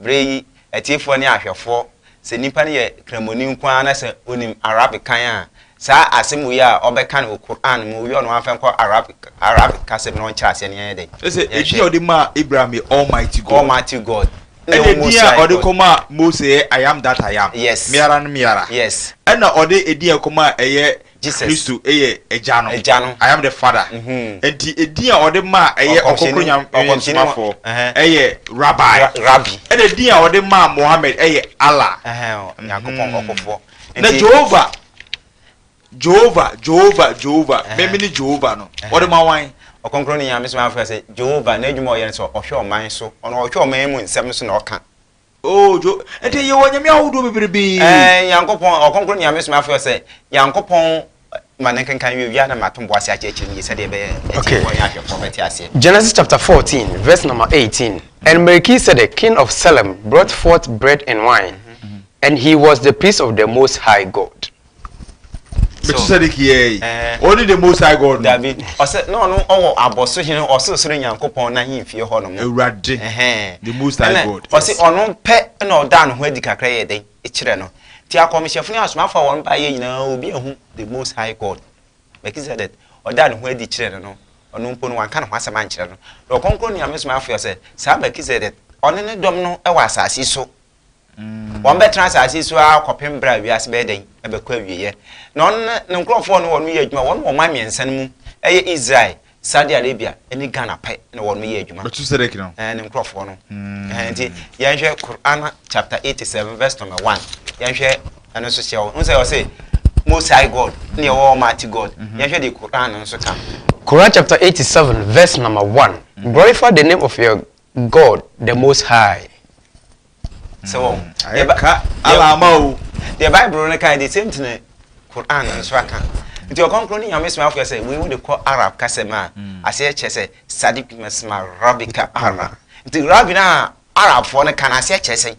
Berɛ yi, atiefoɔ ne ahwɛfoɔ, sɛ nipa no yɛ Kramoni nko ara na sɛ ɔnim Arabic kan a, saa asɛm wei a ɔbɛka no wɔ Qur'an mu, owie ɔno amfa nkɔ Arabic, Arabic kasa mu na ɔnkyerɛ aseɛ na yɛnyɛ dɛn? Ɛsɛ edin a ɔde maa Abraham yɛ Almighty God. Almighty God. Ɛna edin a ɔde kɔmaa Mose yɛ I am that I am. Yes. Me ara ne me ara. Yes. Ɛna ɔde edin a ɛkɔmaa ɛyɛ Jesus. Kristo yɛ Agya no. Agya no. I am the Father. Nti edin a ɔde maa ɛyɛ Ɔkɔmhyɛni- Ɔkronkron Nyame Ɔkɔmhyɛni Somafoɔ ɛhɛn. ɛyɛ Rabbi. Rabbi. Ɛna edin a ɔde maa Mohammed ɛyɛ Allah. Ɛhɛn, Nyankopɔn ɔkofoɔ. Na Nti- Jehovah, Jehovah, Jehovah, Jehovah, meme ne Jehovah no, ɔde ma wan? Ɔkronkron Nyame Somafoɔ sɛ Jehovah n'adwuma a ɔyɛ no sɛ ɔhwɛ ɔman so, ɔno ɔhwɛ ɔman mu nsɛm so na ɔka. Oh, Jo, nti yɛwɔ anyame ahodoɔ bebrebe. Ɛɛ, Nyankopɔn, Ɔkronkron Nyame Somafoɔ sɛ, Nyankopɔn ma ne nkenkan wie wia na mato mbo ase akyerɛkyerɛ mu yie sɛdeɛ ɛbɛyɛ atiefoɔ ne ahwɛfoɔ bɛte aseɛ. Genesis chapter 14, verse number 18. And Melchizedek, king of Salem, brought forth bread and wine, and he was the priest of the Most High God. Melchizedek yɛ yi, ɔne the Most High God no. Dabi, ɔsɛ na ɔno ɔwɔ abɔso hene ɔsorosoro Nyankopɔn n'ahemfie hɔ nom. Awurade, the Most High God. Ɔsɛ ɔno pɛ na ɔdaa ne ho adi kakra yɛ dɛn kyerɛ no. Nti akɔmhyɛfo ne asomafo a wɔn baayɛ nyinaa obi ahu the Most High God. Melchizedek, ɔdaa ne ho adi kyerɛ no no, ɔno mpo no wanka ne ho asɛm ankyerɛ no. Na Ɔkronkron Nyame somafo yɛ sɛ saa Melchizedek, ɔne ne dɔm no wɔ asase so. Wɔbɛtena asase yi so ara kɔpem berɛ a wiase bɛyɛ dɛn? Ɛbɛkɔ awieɛ. Na ɔno ne ne nkurɔfoɔ no wɔn yɛ adwuma, wɔn wɔ ɔman mmiɛnsa no mu, ɛyɛ Israel, Saudi Arabia ne Ghana pɛ na wɔn yɛ adwuma. Melchizedek no. Ɛɛ ne nkurɔfoɔ no. Ɛɛ nti yɛnhwɛ Quran chapter 87 verse number 1. Yɛnhwɛ ɛno nso hyɛ hɔ. N sɛ ɔse Most High God ne ɛwɔ Almighty God. Yɛnhwɛ deɛ Quran no nso ka. Quran chapter 87 verse number 1. Glorify the name of your God the Most High. Sɛ wɔn. Ayɛ ka ala ama o. Deɛ Bible no ka the same thing. Qur'aan no nso aka. Nti Ɔkrɔnkrɔnyi Nyame Somafoɔ sɛ, wei wode kɔ Arab kasa mu a, aseɛ kyerɛ sɛ, Sadiq masma Rabbika Ara. Nti Rabbi no a Arabfoɔ no ka no aseɛ kyerɛ sɛn?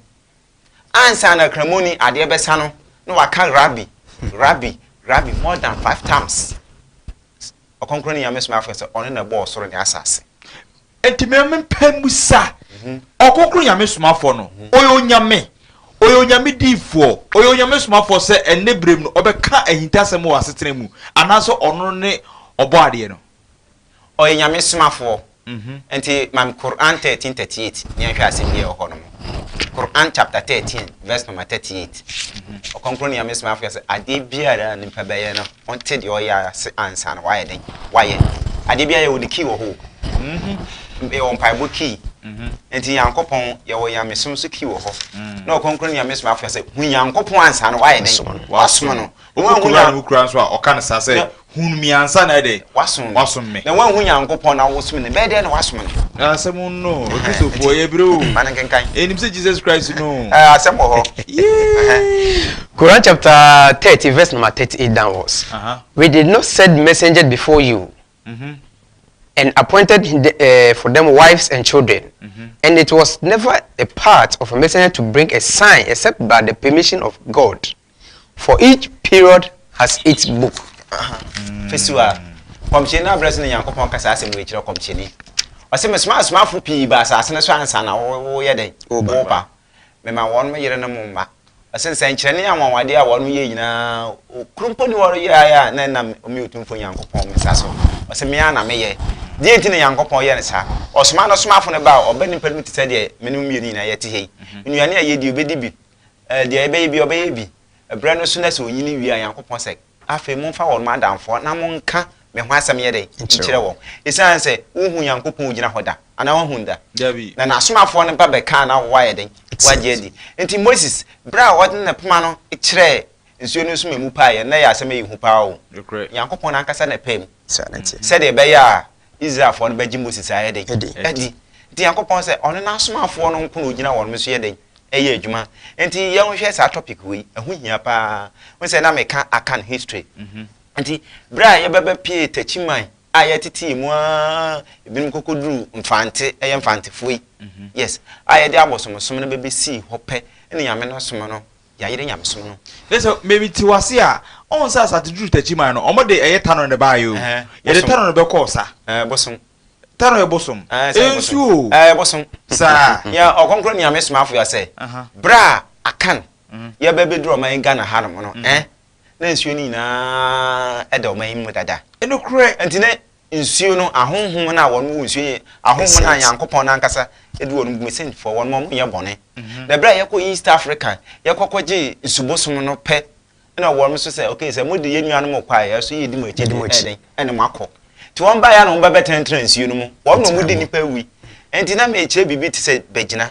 Ansa na Kramoni adeɛ bɛsa no, na waka Rabbi, Rabbi, Rabbi more than five times. Ɔkrɔnkrɔnyi Nyame Somafoɔ sɛ, ɔno na ɛbɔɔ ɔsoro ne asase. Enti me mepɛ musa Ɔkrɔnkrɔn Nyame Somafoɔ no, ɔyɛ Onyame, ɔyɛ Onyame diifoɔ, ɔyɛ Onyame Somafoɔ sɛ ɛnnɛ berɛ mu no ɔbɛka ahintasɛm wɔ asetena mu, anaasɛ ɔno ne Ɔbɔadeɛ no? Ɔyɛ Nyame Somafoɔ. Enti ma me Qur'an 13:38 na yɛnhwɛ asɛm bi a ɛwɔ hɔ nom. Qur'an chapter 13 verse number 38. Ɔkrɔnkrɔn Nyame Somafoɔ sɛ, adeɛ biara a nipa bɛyɛ no, Ɔnte deɛ ɔyɛ ase ansa na wayɛ dɛn? Wayɛ. Adeɛ biara yɛwɔ ne key wɔ hɔ o. Yɛwɔ mpaebɔ key. Nti Nyankopɔn, yɛwɔ Nyamesom nso key wɔ hɔ. Na Ɔkronkron Nyame Somafoɔ sɛ, hu Nyankopɔn ansa na wayɛ dɛn? Wasom no. Wokɔ Wanhu Koran mu koraa nso a, ɔka no saa sɛ, Hunu me ansa na ayɛ dɛn? Wasom me. Wasom me. Na wanhu Nyankopɔn na wosom no, ɛbɛyɛ dɛn na wasom no? Asɛm no, Akristofoɔ, yɛbrɛ o. Ma no nkenkan. Yɛnim sɛ Jesus Christ no. Ɛɛ, asɛm wɔ hɔ. Yee! Quran chapter 30 verse number 38 downwards. We did not send messengers before you and appointed for them wives and children. And it was never a part of a messenger to bring a sign except by the permission of God. For each period has its book. Fesiwa, kɔmhyɛni no abrɛ so na Nyankopɔn ka saa asɛm wei kyerɛ kɔmhyɛni. Ɔse mesoma asomafo pii ba asase no so ansa na woyɛ dɛn? Woba. Mema wɔn yerenom mma. Ɔse nsɛnkyerɛnne ne anwanwadeɛ a wɔn yɛɛ nyinaa, koro mpo ni wɔn yɛeɛ a na ɛnam me Otumfoɔ Nyankopɔn me nsa so. Ɔse me ara na meyɛ. Deɛ nti na Nyankopɔn yɛ no saa? Ɔsoma no somafo no ba a, ɔba nnipa no mu te sɛ deɛ me ne wo mmienu nyinaa yɛte ha yi. Nnuane a yɛdi, ɔbɛdi bi. Deɛ yɛbɛyɛ biara, ɔbɛyɛ bi. Ɛberɛ no so na sɛ ɔnyini wie a, Nyankopɔn sɛ, Afei momfa wɔn adamfoɔ na monka me ho asɛm nyɛ dɛn? Nkyerɛ wɔn. Esiane sɛ wonhu Nyankopɔn a ogyina hɔ da, anaa woahu no da? Dabi. Na n'asomafoɔ no ba bɛkaa na woayɛ dɛn? Woagye adi. Enti Moses, berɛ a ɔde ne poma no kyerɛɛ nsuo no so ma emu paeɛ no, na ɛyɛ asɛm a ɛyɛ hu paa o. Nokorɛ. Nyankopɔn ankasa na ɛpae mu. Saa na ɛteɛ. Sɛdeɛ ɛbɛyɛ a Israelfoɔ no bɛgye Moses ayɛ dɛn? Adi. Adi. Nti Nyankopɔn sɛ ɔno n'asomafoɔ no nko na ogyina wɔn so yɛ dɛn? Ɛyɛ adwuma. Nti yɛnhwɛ saa topic wei, ɛho hia paa. Wohu sɛ na meka Akan history. Nti berɛ a yɛbɛbɛ pie Takyiman a yɛtete yɛn mu ara, ebinom kɔkɔduru Mfante, ɛyɛ Mfantefoɔ yi. Yes, a yɛde abosomsom no bɛbɛsii hɔ pɛ, ɛna Nyame no som no, yɛayere Nyamesom no. Ne sɛ me te wase a, ɔhu sɛ Asante duru Takyiman no, wɔde ɛyɛ Tanɔ na ɛbaeɛ o. Yɛde Tanɔ no bɛkɔɔ sa. Ɛɛ, bosom. Taro yɛ bosom. Ɛɛ, sɛ yɛ bosom. Nsuo o. Ɛɛ, yɛ bosom. Saa. Yɛ Ɔkronkron Nyame somafo yɛ sɛ, berɛ a Akan yɛ bɛ bɛduru ɔman yi Ghana ha nom no, ɛɛ, na nsuo no nyinaa ɛda ɔman yi mu dada. Nokorɛ. Nti na nsuo no, ahonhom no a wɔn wɔ nsuo yi, ahonhom no a Nyankopɔn no ankasa de wɔn gu Mesenfoɔ, wɔn wɔn nyɛ bɔne. Na berɛ a yɛkɔ East Africa, yɛkɔ kɔgye nsubosom no pɛ, Ɛna wɔn nso sɛ, okay, sɛ mode yɛn nuanom kɔ a, yɛn nso yɛdi mo akyi de ɛyɛ dɛn ɛne mo akɔ. Nti wɔn baeɛ a na wɔn bɛbɛtenatena nsuo no mu. Wɔn na wɔn di nnipa awi. Nti na mekyerɛ biribi te sɛ bɛgyina.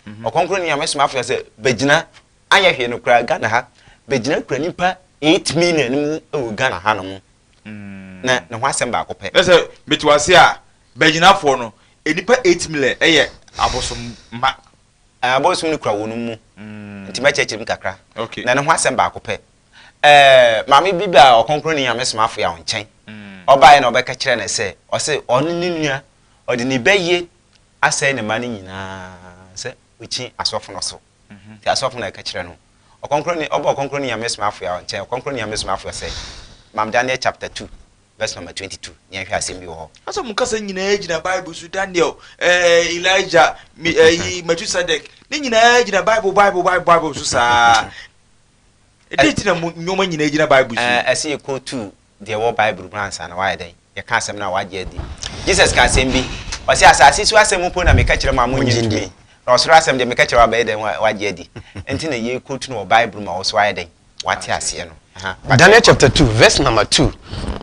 Mhm. Ɔkronkron Nyame somafo sɛ bɛgyina anyɛ hwee no koraa Ghana ha. Bɛgyina kura nipa 8 million mu wɔ Ghana ha no mu. Mm. Na ne ho asɛm baako pɛ. Ɛsɛ mete wase a bɛgyinafoɔ no nnipa 8 million ɛyɛ abosom ma. Abosom no kura wɔn mu. Nti mɛkyerɛkyerɛ mu kakra. Okay. Na ne ho asɛm baako pɛ. Ɛɛ, maame bi baa Ɔkronkronni Nyame somafo Yaw nkyɛn. Ɔbaeɛ na ɔbɛka kyerɛɛ no sɛ, ɔse ɔno ne nua, ɔde ne bayie asɛe ne mma no nyinaa sɛ ɔkyi asɔfo no so. Nti asɔfo no ɛka kyerɛ no. Ɔkronkronni, ɔba Ɔkronkronni Nyame somafo Yaw nkyɛn, Ɔkronkronni Nyame somafo sɛ, Mam Daniel chapter 2 verse number 22 na yɛnhwɛ asɛm bi wɔ hɔ. Asɛ mo kasa nyinaa gyina Bible so, Daniel, eh, Elijah, mi, eh, Melchizedek, ne nyinaa gyina Bible, Bible, Bible, Bible so saa. Ɛdɛn nti na mo nneɛma nyinaa gyina Bible so? Ɛɛ, ɛsɛ yɛkootu deɛ ɛwɔ Bible mu ansa na wayɛ dɛn? Yɛka asɛm no a wagye adi. Jesus ka asɛm bi, ɔse asase so asɛm mpo na meka kyerɛ mo a monnye ntumi, na ɔsoro asɛm deɛ meka kyerɛ wo a bɛyɛ dɛn wagye adi? Nti na yɛkootu no wɔ Bible mu a wo nso wayɛ dɛn? Wate aseɛ no. Aha, fa Daniel kyerɛ. chapter 2 verse number 2,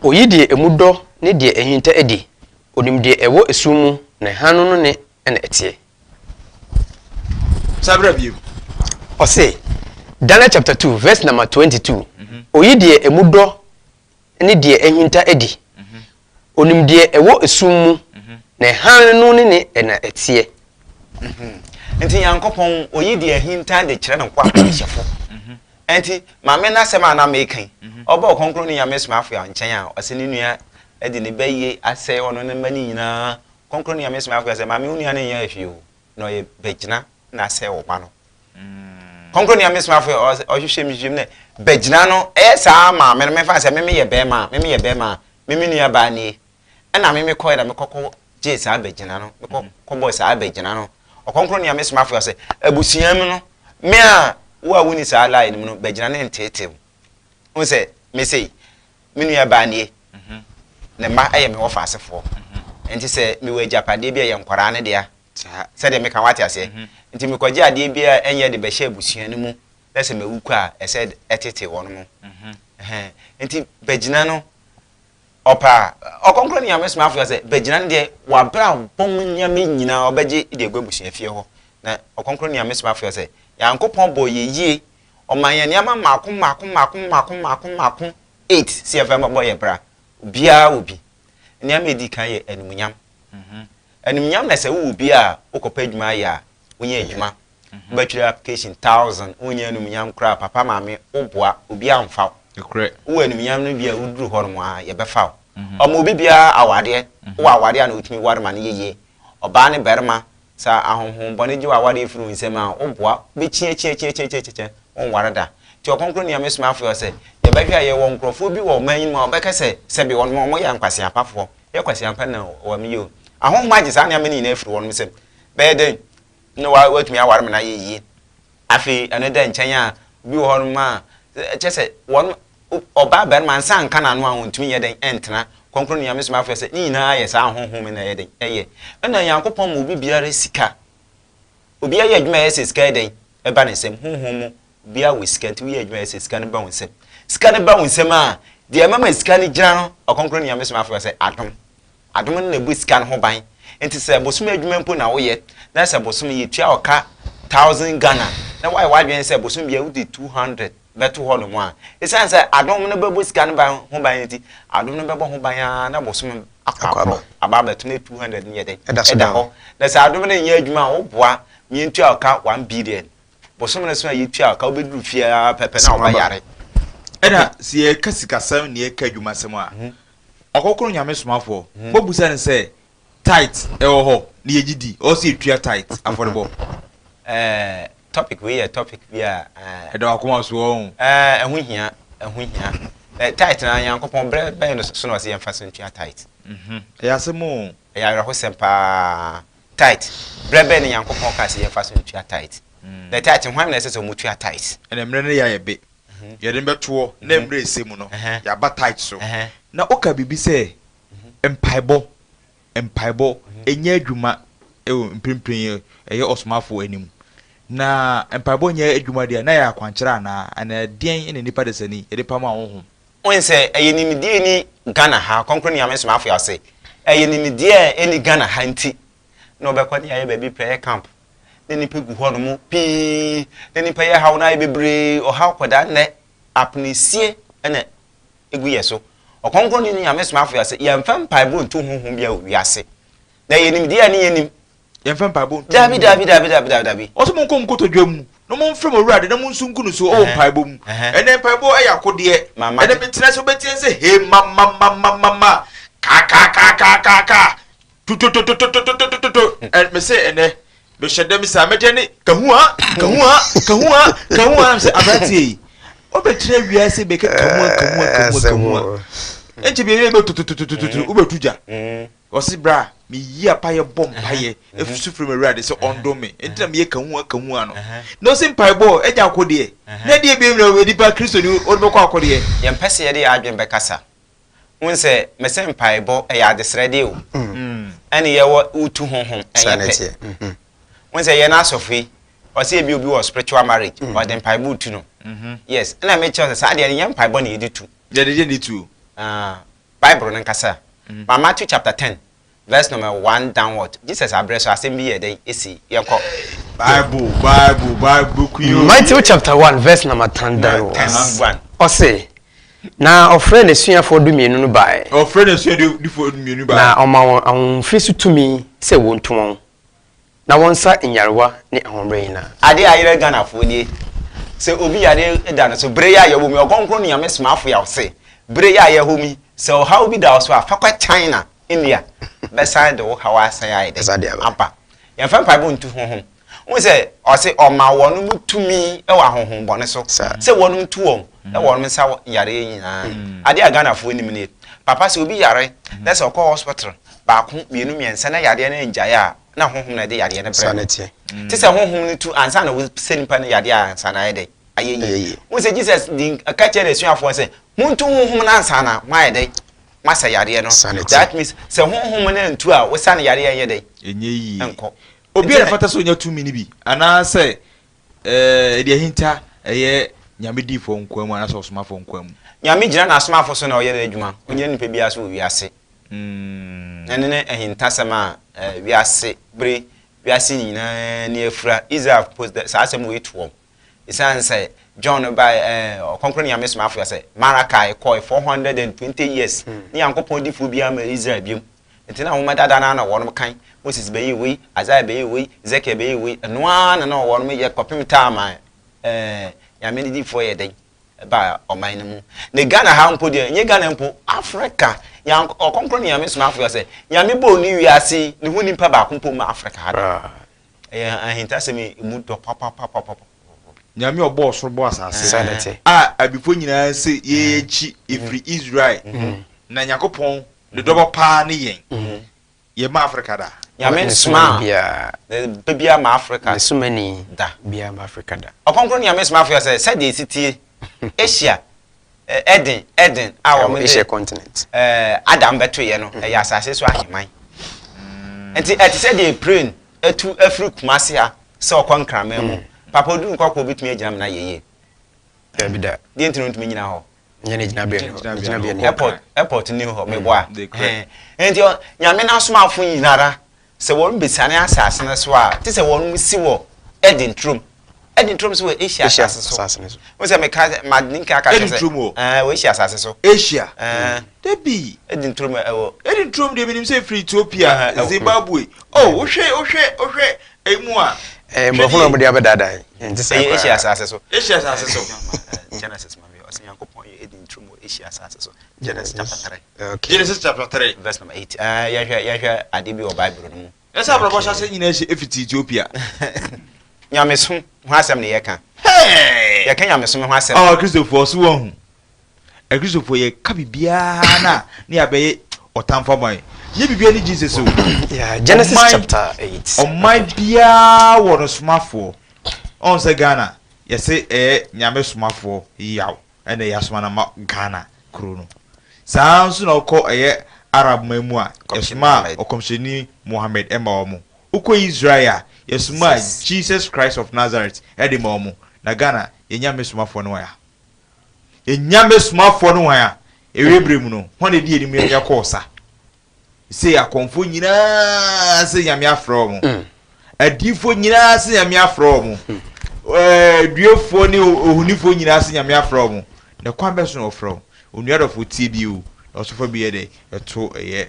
Oyi deɛ emu dɔ ne deɛ ahinta adi, onim deɛ ɛwɔ esum mu, na hann no ne na ɛteɛ. San bra bio. Ɔse, Daniel chapter 2 verse number 22, Oyi deɛ emu dɔ ne deɛ ahinta adi, onim deɛ ɛwɔ esum mu, na hann no ne ne na ɛteɛ. Nti Nyankopɔn, oyi deɛ ahinta de kyerɛ ne nkoa akɔmhyɛfo. Ɛnti maame no asɛm a na meka yi, ɔba Ɔkrɔnkrɔnyi Nyame Somafo a nkyɛn a, ɔse ne nua de ne bayie asɛe ɔno ne mma no nyinaa. Ɔkrɔnkrɔnyi Nyame Somafo a sɛ, maame wo nua no nyɛɛ hwee o, na ɔyɛ bɛgyina na asɛe wo ba no. Ɔkrɔnkrɔnyi Nyame Somafo a ɔhwehwɛ mu hwehwɛ mu nɛ bɛgyina no, ɛyɛ saa maame no, memfa no sɛ me meyɛ bɛɛma a, me meyɛ bɛɛma a, me me nua baa nie, Ɛna me mekɔɛ na mekɔ kɔ gyee saa bɛgyina no, mekɔ kɔ bɔɔ saa bɛgyina no. Ɔkɔnkɔn nea me somafo sɛ, abusua mu no, me a wo a wonni saa line no mu no, bɛgyina ne nteetew. Wohu sɛ, me sei, me nua baa nie, ne mma yɛ me wɔfa asefoɔ. Nti sɛ mewɔ agyapadeɛ bi a ɛyɛ nkwadaa no dea, sɛdeɛ meka wate aseɛ. Nti mekɔgye adeɛ bi a ɛnyɛ de bɛhyɛ abusua no mu, na sɛ mawu kɔ a, ɛsɛ ɛtete wɔn mo. Nti bɛgyina no, Ɔpɛ a, Ɔkrɔnkrɔnyi Nyame Somafo sɛ, bɛgyina no deɛ, w'abrabɔ mu nneɛma nyinaa ɔbɛgye de agu abusuafie hɔ. Na Ɔkrɔnkrɔnyi Nyame Somafo sɛ, Nyankopɔn bɔɔ yɛ yie, ɔmaa yɛn nneɛma mmaako mmaako mmaako mmaako mmaako mmaako eight sɛ yɛmfa mmɛbɔ yɛ bra. Obiara wɔ bi. Nneɛma a ɛdi kan yɛ animuonyam. Animuonyam na sɛ wowɔ bi a, wokɔpɛ adwuma ayɛ a, wonya adwuma. Wobɛtwerɛ application thousand wonnya animuonyam koraa papa maame woboa obiara mfa wo. Nokorɛ. Wowɔ animuonyam no bi a woduru hɔ nom a yɛbɛfa wo. Ɔma obi biara awadeɛ. Wowɔ awadeɛ a na wotumi ware ma no yɛ yie. Ɔbaa ne barima sɛ ahonhom bɔne gye w'awadeɛ firi wo nsam a woboa wobɛkyiakyiakyiakyiakyia wonware da. Nti Ɔkronkron Nyame Somafoɔ sɛ yɛbɛhwɛ a yɛwɔ nkorɔfoɔ bi wɔ ɔman yi mu a wɔbɛka sɛ sɛbe wɔnom wɔyɛ nkwaseapafoɔ. Yɛ kwaseampa na wɔn yɛ o. Ahonhom agye saa nneɛma no nyinaa afiri wɔnom nsam. Bɛyɛ dɛn? na watumi aware ma no ayɛ yie. Afei ɛno da nkyɛn a, obi wɔ hɔnom a, kyɛ sɛ wɔn ɔbaa barima nsa nka n'ano a ɔntumi nyɛ dɛn ɛntena. Kronkron Nyame somafoɔ sɛ ne nyinaa yɛ saa honhom na ɛyɛ dɛn ɛyɛ. Ɛna Nyankopɔn ma obi biara sika. Obiara yɛ adwuma ɛyɛ sɛ sika yɛ dɛn ɛba ne nsam. Honhom mu obiara wɔ sika nti woyɛ adwuma ɛyɛ sɛ sika no ba wo nsam. Sika no ba wo nsam a, deɛ ɛma ma sika no gyina no, Ɔkronkron Nyame somafoɔ sɛ adom. Adom no na ɛbɔ sika no ho ban. Nti sɛ bosome adwuma mpo na woyɛ, na sɛ bosome yɛtua wo ka thousand Ghana, na woayɛ w'adwene sɛ bosome biara wode 200 bɛto hɔ nom a, ɛsiane sɛ adom no bɛbɔ sika no ban ho ban nti, adom no bɛbɔ ho ban ara na bosome akɔ akorɔ aba abɛto na 200 no yɛ dɛn? Ɛda hɔ. Na sɛ adom no nyɛ adwuma a, woboa ma yɛntua wo ka 1 billion. Bosome no so a yɛtua wo ka, wobɛduru fie ara pɛpɛ na wo ba yare. Ɛna sɛ yɛka sikasɛm na yɛka adwumasɛm a, Ɔkɔkoro Nyame somafoɔ, mobusa no sɛ, Tithe ɛwɔ hɔ na yɛgye di? Ɔwɔ sɛ yɛtua tithe afɔrebɔ? Eh, topic wei yɛ topic bi a eh. Ɛda w'akoma so ɔn. Eh, ɛho hia, ɛho hia. Eh, tithe na Nyankopɔn berɛ bɛn no so na ɔsɛ yɛmfa so ntua tithe? Mhm, ɛyɛ asɛm o. Ɛyɛ awerɛhosɛm paa. Tithe, berɛ bɛn na Nyankopɔn kaa sɛ yɛmfa so ntua tithe? Na tithe, hwan na ɛsɛ sɛ wɔtua tithe? Ɛnna mmerɛ no yɛ ayɛ be. Yɛde no bɛtoɔ na mmerɛ ɛsɛ mu no yɛaba tithe so. Na woka biribi sɛ mpaebɔ, mpaebɔ ɛnyɛ adwuma wɔ mprempren yi ɛyɛ ɔsomafoɔ anim. Na mpaebɔ nyɛ adwuma deɛ na ɛyɛ akwankyerɛ anaa? Anaa ɛdeɛn na nnipa dasani yɛde pam ahonhom? Wohu sɛ ɛyɛ nimdeɛ ɛni Ghana ha, Kronkron Nyame Somafoɔ ase, ɛyɛ nimdeɛ a ɛni Ghana ha nti na wɔbɛkɔ ne ayɛ baabi prayer camp na nnipa gu hɔ nom pii na nnipa yɛ haw no ayɛ bebree ɔhaw kɔdaa nnɛ apenesie na egu yɛ so. Ɔkronkronne ne Nyame somafo yɛ sɛ yɛmfa mpaebɔ ntu honhom biara wɔ wiase. Na yɛ nimdeɛ a ne yɛnim. Yɛmfa mpaebɔ ntu Dabi, dabi, dabi, dabi, dabi, dabi. Ɔse monkɔ mo nkotodwe mu na momfrɛ mo Awurade na monsu ngu no so wɔ mpaebɔ mu. Ɛnɛ mpaebɔ yɛ akodeɛ. Ɛnɛ metena ase wobɛteɛ sɛ hee ma ma ma ma ma ma ka ka ka ka ka ka Tototototototototo ɛ mese ɛnɛ mehyɛ dɛm saa mɛdeɛ ne kahua kahua kahua kahua na mesɛ aberanteɛ yi wobɛtena wiase bɛka kahua kahua kahua kahua ɛnkyɛ bi ɛyɛ bɛ totototototo wobɛtu gya ɔse bra meyi apayɛ bɔ mpayɛ efusu firi m'awurade sɛ ɔndom me nti na meyɛ kahua kahua no na ɔse mpaebɔ ɛgya akodeɛ na ɛdeɛ bi na nipa kristo ni wode bɛkɔ akodeɛ. Yɛmpɛ sɛ yɛde yɛn adwene bɛkasa. Wohu sɛ mese mpaebɔ ɛyɛ adesrɛdeɛ o, ɛne yɛwɔ wotu honhom ɛnyɛ pɛ. Wohu sɛ yɛn asɔfo yi, ɔsɛ ebi obi wɔ spiritual marriage, ɔde mpaebɔ tu no. Yes, ɛna mekyerɛ sɛ saa deɛ no nyɛ mpaebɔ na yɛde tu. Yɛde yɛ ne tu. Ah, Bible no nkasa. Ma Matthew chapter 10 Verse number 1 downward. Jesus abrɛ so asɛm bi yɛ dɛn esi? Yɛnkɔ. Bible, Bible, Bible book yi o. Matthew chapter 1 verse number 10 downwards. 10 1. Ɔse, na ɔfrɛɛ n'asuafoɔ dumienu no baeɛ. Ɔfrɛɛ n'asuafoɔ dumienu baeɛ. Na ɔmaa wɔn ahonhomfi so tumi sɛ wɔntu wɔn, na wɔnsa nyarewa ne ahoɔmmerɛ nyinaa. Adeɛ a ayerɛ Ghanafoɔ nie. Sɛ obi yareɛ da no so, bere yi a yɛwɔ mu yi, Ɔkronkron Nyame somafo Yaw se, bere yi a yɛwɔ mu yi, sɛ ɔhaw bi da wo so a, fa kɔ China, India, bɛsan de wo haw asan ayɛ dɛn? Aba. Yɛmfa mpaebɔ ntu honhom. Wohu sɛ ɔse ɔma wɔnom tumi wɔ ahonhombɔne so sɛ wɔnom tu wɔn na wɔnom nsa yareɛ nyinaa. Adeɛ a Ghanafoɔ nim nie. Papa sɛ obi yare na sɛ ɔkɔ hospital baako, mmienu, mmiɛnsa na yareɛ no angyae a, na honhom na ɛde yareɛ no brɛ no. Te sɛ honhom no tu ansa na wosɛ nipa no yareɛ a ansa na ayɛ dɛn? Ayɛ yie. Wohu sɛ Jesus di ka kyerɛ n'asuafoɔ sɛ montu honhom no ansa na moayɛ dɛn? Moasa yareɛ no. That means sɛ honhom no antu a wosa no yareɛ ɛnyɛ dɛn? Ɛnyɛ yie. Ɛnkɔ. Obiara na ɛfata sɛ onya tumi no bi, anaasɛ ɛde ahinta ɛyɛ Nyame difoɔ nkoa mu anaasɛ ɔsomafoɔ nkoa mu. Nyame gyina n'asomafo so na ɔyɛ n'adwuma, ɔnnyina nipa biara so wɔ wiase. Ɛno ne ahintasɛm a wiase bere, wiase nyinaa ani afura. Israel mpo saa asɛm wei to wɔn. Esiane sɛ John bae, Ɔkronkron Nyame somafo yɛ sɛ Malachi kɔe 420 years, ne Nyankopɔn difoɔ biara mmaa Israel biom. Nti na nwoma dada no ara na wɔnom kan, Moses bɛyɛɛ wei, Isaiah bɛyɛɛ wei, Ezekiel bɛyɛɛ wei, ɛno ara na na wɔnom yɛ kɔpem time a ɛɛ Nyame ne difoɔ yɛ dɛn ɛbaa ɔman no mu. Ne Ghana ha mpo deɛ, ɛnyɛ Ghana mpo, Africa, Nyank Ɔkronkron ne Nyame somafo yɛ sɛ, Nyame bɔɔ ne wiase yi, ne ho nimpa baako mpo mma Africa ha da. Ɛyɛ ahintasɛm yi, emu dɔ papapapapa. Nyame a ɔbɔɔ ɔsoro bɔɔ asase a abifoɔ nyinaa se yɛn akyi ɛfiri Israel na Nyankopɔn Ne dɔbɔ paa ne yɛn. Yɛ ma Africa da. Nyame nsomaa ne ba biara ma Africa Ne somani da. biara ma Africa da. Ɔkronkron Nyame somafo yɛ sɛ sɛdeɛ ɛsi tie Asia Eden Eden a Ɛwɔ wɔn Asia de continent. Adam bɛtoeɛ no ɛyɛ asase so aheman. Nti ɛte sɛ deɛ plane atu afiri Kumasi ha sɛ ɔkɔ Nkraman mu. Papa oduru Nkɔkɔɔ obetumi agyina mu na ayɛ yie? Dabi da. Deɛ nti na ɔntumi nyina hɔ? Nyɛ ne gyinabea ni hɔ. Ne gyinabea ni hɔ. Airport airport ni hɔ meboa. Nti Nyame n'asomafo nyinara sɛ wɔn besiane asase no so a te sɛ wɔn si wɔ Eden turom. Eden turom so wɔ Asia asase so. Wo sɛ meka sɛ ma ne nka aka Eden sɛ turom wɔ. Ɛɛ wɔ Asia asase so. Asia. Ɛɛ. Dabi. Eden turom ɛwɔ. Eden turom deɛ menim sɛ ɛfiri Ethiopia, Zimbabwe. Oh wohwɛ wohwɛ wohwɛ emu a. Ɛɛ mborɔfo na wɔde abɛdaadaa yɛn. Ɛnte saa Ɛyɛ koraa. Asia asase so. Asia asase so. Genesis ma mi ɔsɛ Nyankopɔn yɛ Eden turom wɔ Asia asase so. Genesis chapter 3. Okay. Genesis chapter 3. Verse number 8. Ɛɛ yɛhwɛ yɛhwɛ ade bi wɔ Bible no mu. Ɛsɛ abrabɔ hyɛ ase nyinaa hyɛ efiti Ethiopia. Nyamesom ho asɛm na yɛka. Hey! Yɛka nyamesom ho asɛm. Oh, Kristofoɔ so wɔn ho. Akristofoɔ yɛ ka biribiara na ne yɛabɛyɛ ɔtamfo ama yɛn. Nyɛ biribiara ne Jesus o. Yeah, Genesis chapter 8. Ɔman biara wɔ no somafoɔ. Ɔn sɛ Ghana yɛse ɛyɛ Nyame somafoɔ yaw ɛna yɛasoma no ama Ghana kuro no. Saa ara nso na wokɔ ɛyɛ Arab man mu a yɛsomaa ɔkɔmhyɛni Mohammed ɛma wɔn. Wokɔ Israel a yɛsomaa Jesus Christ of Nazareth ɛde ma wɔn. Na Ghana yɛn Nyame somafoɔ no hwan a? Nyame somafoɔ no hwan a? Ewie berɛ mu no, hwan na ɛdi anim yɛkɔ ɔsa? Sei akɔmfoɔ nyinaa sɛ Nyame afrɛ wɔn. Mm. Adiifoɔ nyinaa sɛ Nyame afrɛ wɔn. Mm. Duafoɔ ne ohunifoɔ nyinaa sɛ Nyame afrɛ wɔn. Na kwan bɛ so na ɔfrɛ wɔn? Onua dɔfoɔ tie bi o. Na ɔsɔfo bi yɛ dɛ ɛto ɛyɛ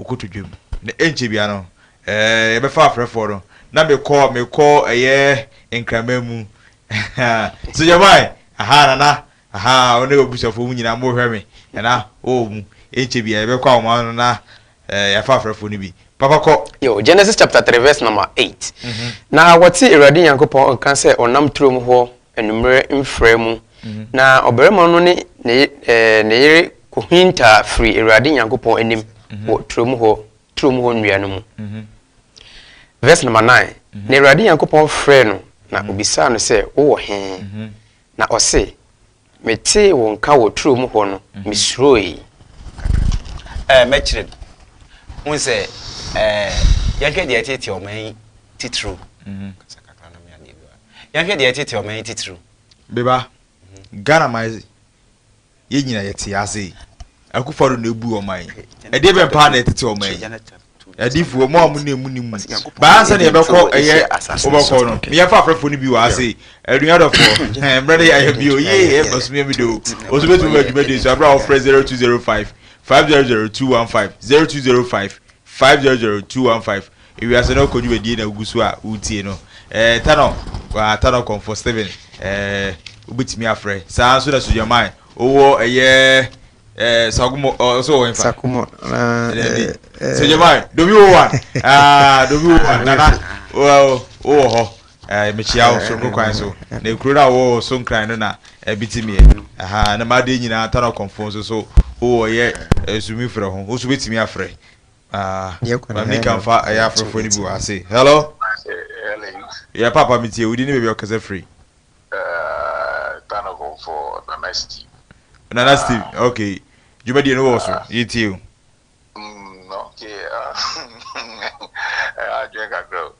okotodwe mu. Na ɛnkyɛ bia no, ɛɛ yɛbɛfa afrɛfoɔ no. Na mekɔ mekɔ ɛyɛ nkraman mu. So yɛ aha nana Ahaa wo ne w'abusuafoɔ mu nyinaa mohwɛ me nana oo mu ɛnkyɛ biara yɛbɛkɔ ahoma no na yɛafa afrɛfoɔ no bi papa kɔ. Yo, Genesis chapter 3 verse number 8. Na wɔtee Awurade Nyankopɔn nka sɛ ɔnam turom hɔ anwummerɛ mfrɛ mu, na ɔbarima no ne ne ne yere kɔhintaa firii Awurade Nyankopɔn anim wɔ turom hɔ turom hɔ nnua no mu. Verse number 9. Na Awurade Nyankopɔn frɛɛ no na obisaa no sɛ, Wowɔ he? Na ɔse, Metee wo nka wɔ turo mu hɔ no, mesuroe. Ɛɛ, mɛkyerɛ mu. Wohu sɛ, ɛɛ, yɛnhwɛ deɛ ɛteetee ɔman yi titiriw. Kasa kakra na me adeɛ bi wɔ ha. Yɛnhwɛ deɛ ɛteetee ɔman yi titiriw. Me ba, Ghana man Yɛn nyina yɛte ase yi. Akufo Addo na ebu ɔman yi. Ɛdeɛ bɛn paa na ɛtete ɔman yi? Adiifoɔ, mo a mo ne mu ne mu. Baa ansa na yɛbɛkɔ ɛyɛ wobɛkɔ no. Meyɛmfa afrɛfoɔ no bi wɔ ha sei. Aduan dɔfoɔ, mmerɛ no yɛ ayɛ bio. Yee, ɛma sumia mi do. Osu bɛtumi ba dwumadie so aberɛ a wɔfrɛ 0205 500 215 0205 500 215. Ewiase no kɔ dwumadie na wogu so a wotie no. Ɛɛ, Tanɔ, Tanɔ Kɔmfɔ Steven. Wobɛtumi afrɛ. Saa nso na Sogyaman wowɔ ɛyɛ Sakumo ɔsɛ wɔ nfa. Sakumo na Sogyaman domi wo wa aa domi wo wa nana wowɔ hɔ. Mekyia wo soronko kwan so na ekuro no a wɔwɔ so nkran no na ɛbi ti miɛ aha na maa de nyinaa tana kɔnfo nso so wowɔ yɛ sumi frɛ ho wo so bɛtumi afrɛ. Ah, maame kan fa ɛyɛ afrɛfoɔ no bi wɔ ase. Hello. Yɛ papa mi tie wodi ne baabi ɔkasa firi. Tano for Nana Steve. Nana Steve, okay. Dwumadie no wɔ so, yɛ tie o. Okay. Adwene kakra o.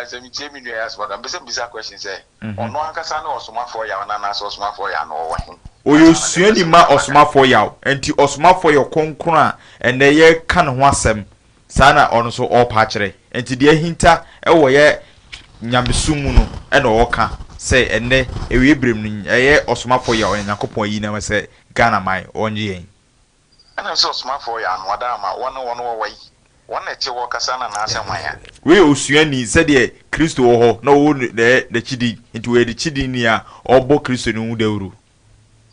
Sɛ metie me nua yɛ asɛm aka, mpɛ sɛ mbisa question sɛ, ɔno ankasa ne ɔsomafoɔ yaw no anaasɛ ɔsomafoɔ yaw no ɔwɔ he? Ɔyɛ osuani ma ɔsomafoɔ yaw, nti ɔsomafoɔ yɛ kronkron a ɛnɛ yɛka ne ho asɛm saa na ɔno nso ɔrepa akyerɛ. Nti deɛ ahinta ɛwɔ yɛ nyamesom mu no ɛna ɔreka sɛ ɛnɛ ewie berɛ mu no ɛyɛ ɔsomafoɔ yaw ɔyɛ Nyankopɔn ayi nam sɛ Ghana man ɔnye yɛn. Ɛna sɛ ɔsomafoɔ yaw no ɔda ama wɔn wɔn wɔwɔ yi wɔn na ɛte hɔ kasa na n'asɛm hwan a. Wei yɛ osuani sɛdeɛ Kristo wɔ hɔ na ɔwɔ n'akyidi nti ɔyɛ n'akyidini a ɔrebɔ Kristo no ho dawuro.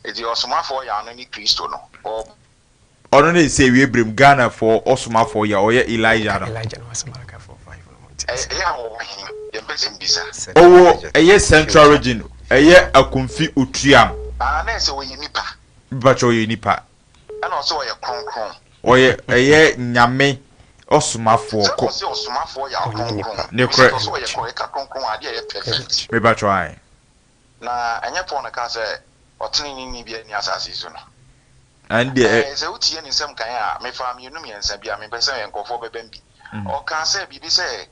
Eti ɔsomafoɔ yaw no ne Kristo no ɔrebɔ. Ɔno ne sɛ ewie berɛ mu Ghanafoɔ ɔsomafoɔ yaw ɔyɛ Elijah no. Elijah no wasɛ Malachi 4:5 no mu nti. Ɛyɛ a wɔwɔ he? Yɛmpɛ sɛ mbisa. Ɔwɔ ɛyɛ Central Region ɛyɛ Akumfi Otuam. Ah, na ɛsɛ ɔyɛ nipa. Mpakyɛ ɔyɛ nipa. Ɛna ɔsɛ ɔyɛ kronkron. Ɔyɛ ɛyɛ Nyame ɔsomafoɔ Sɛ ɔsɛ ɔsomafoɔ yɛ kronkron. Ne korɛ. Ɔsɛ ɔyɛ korɔ ɛka kronkron adeɛ ɛyɛ perfect. Mepakyɛ ae. Na ɛnyɛ Paul na ka sɛ ɔtenene ni bi ani asase yi so no. Ɛn deɛ. Sɛ wotie ne nsɛm kan a mefa mmienu mmiɛnsa bi a mepɛ sɛ nkurɔfoɔ bɛbɛn bi. Ɔka sɛ biribi sɛ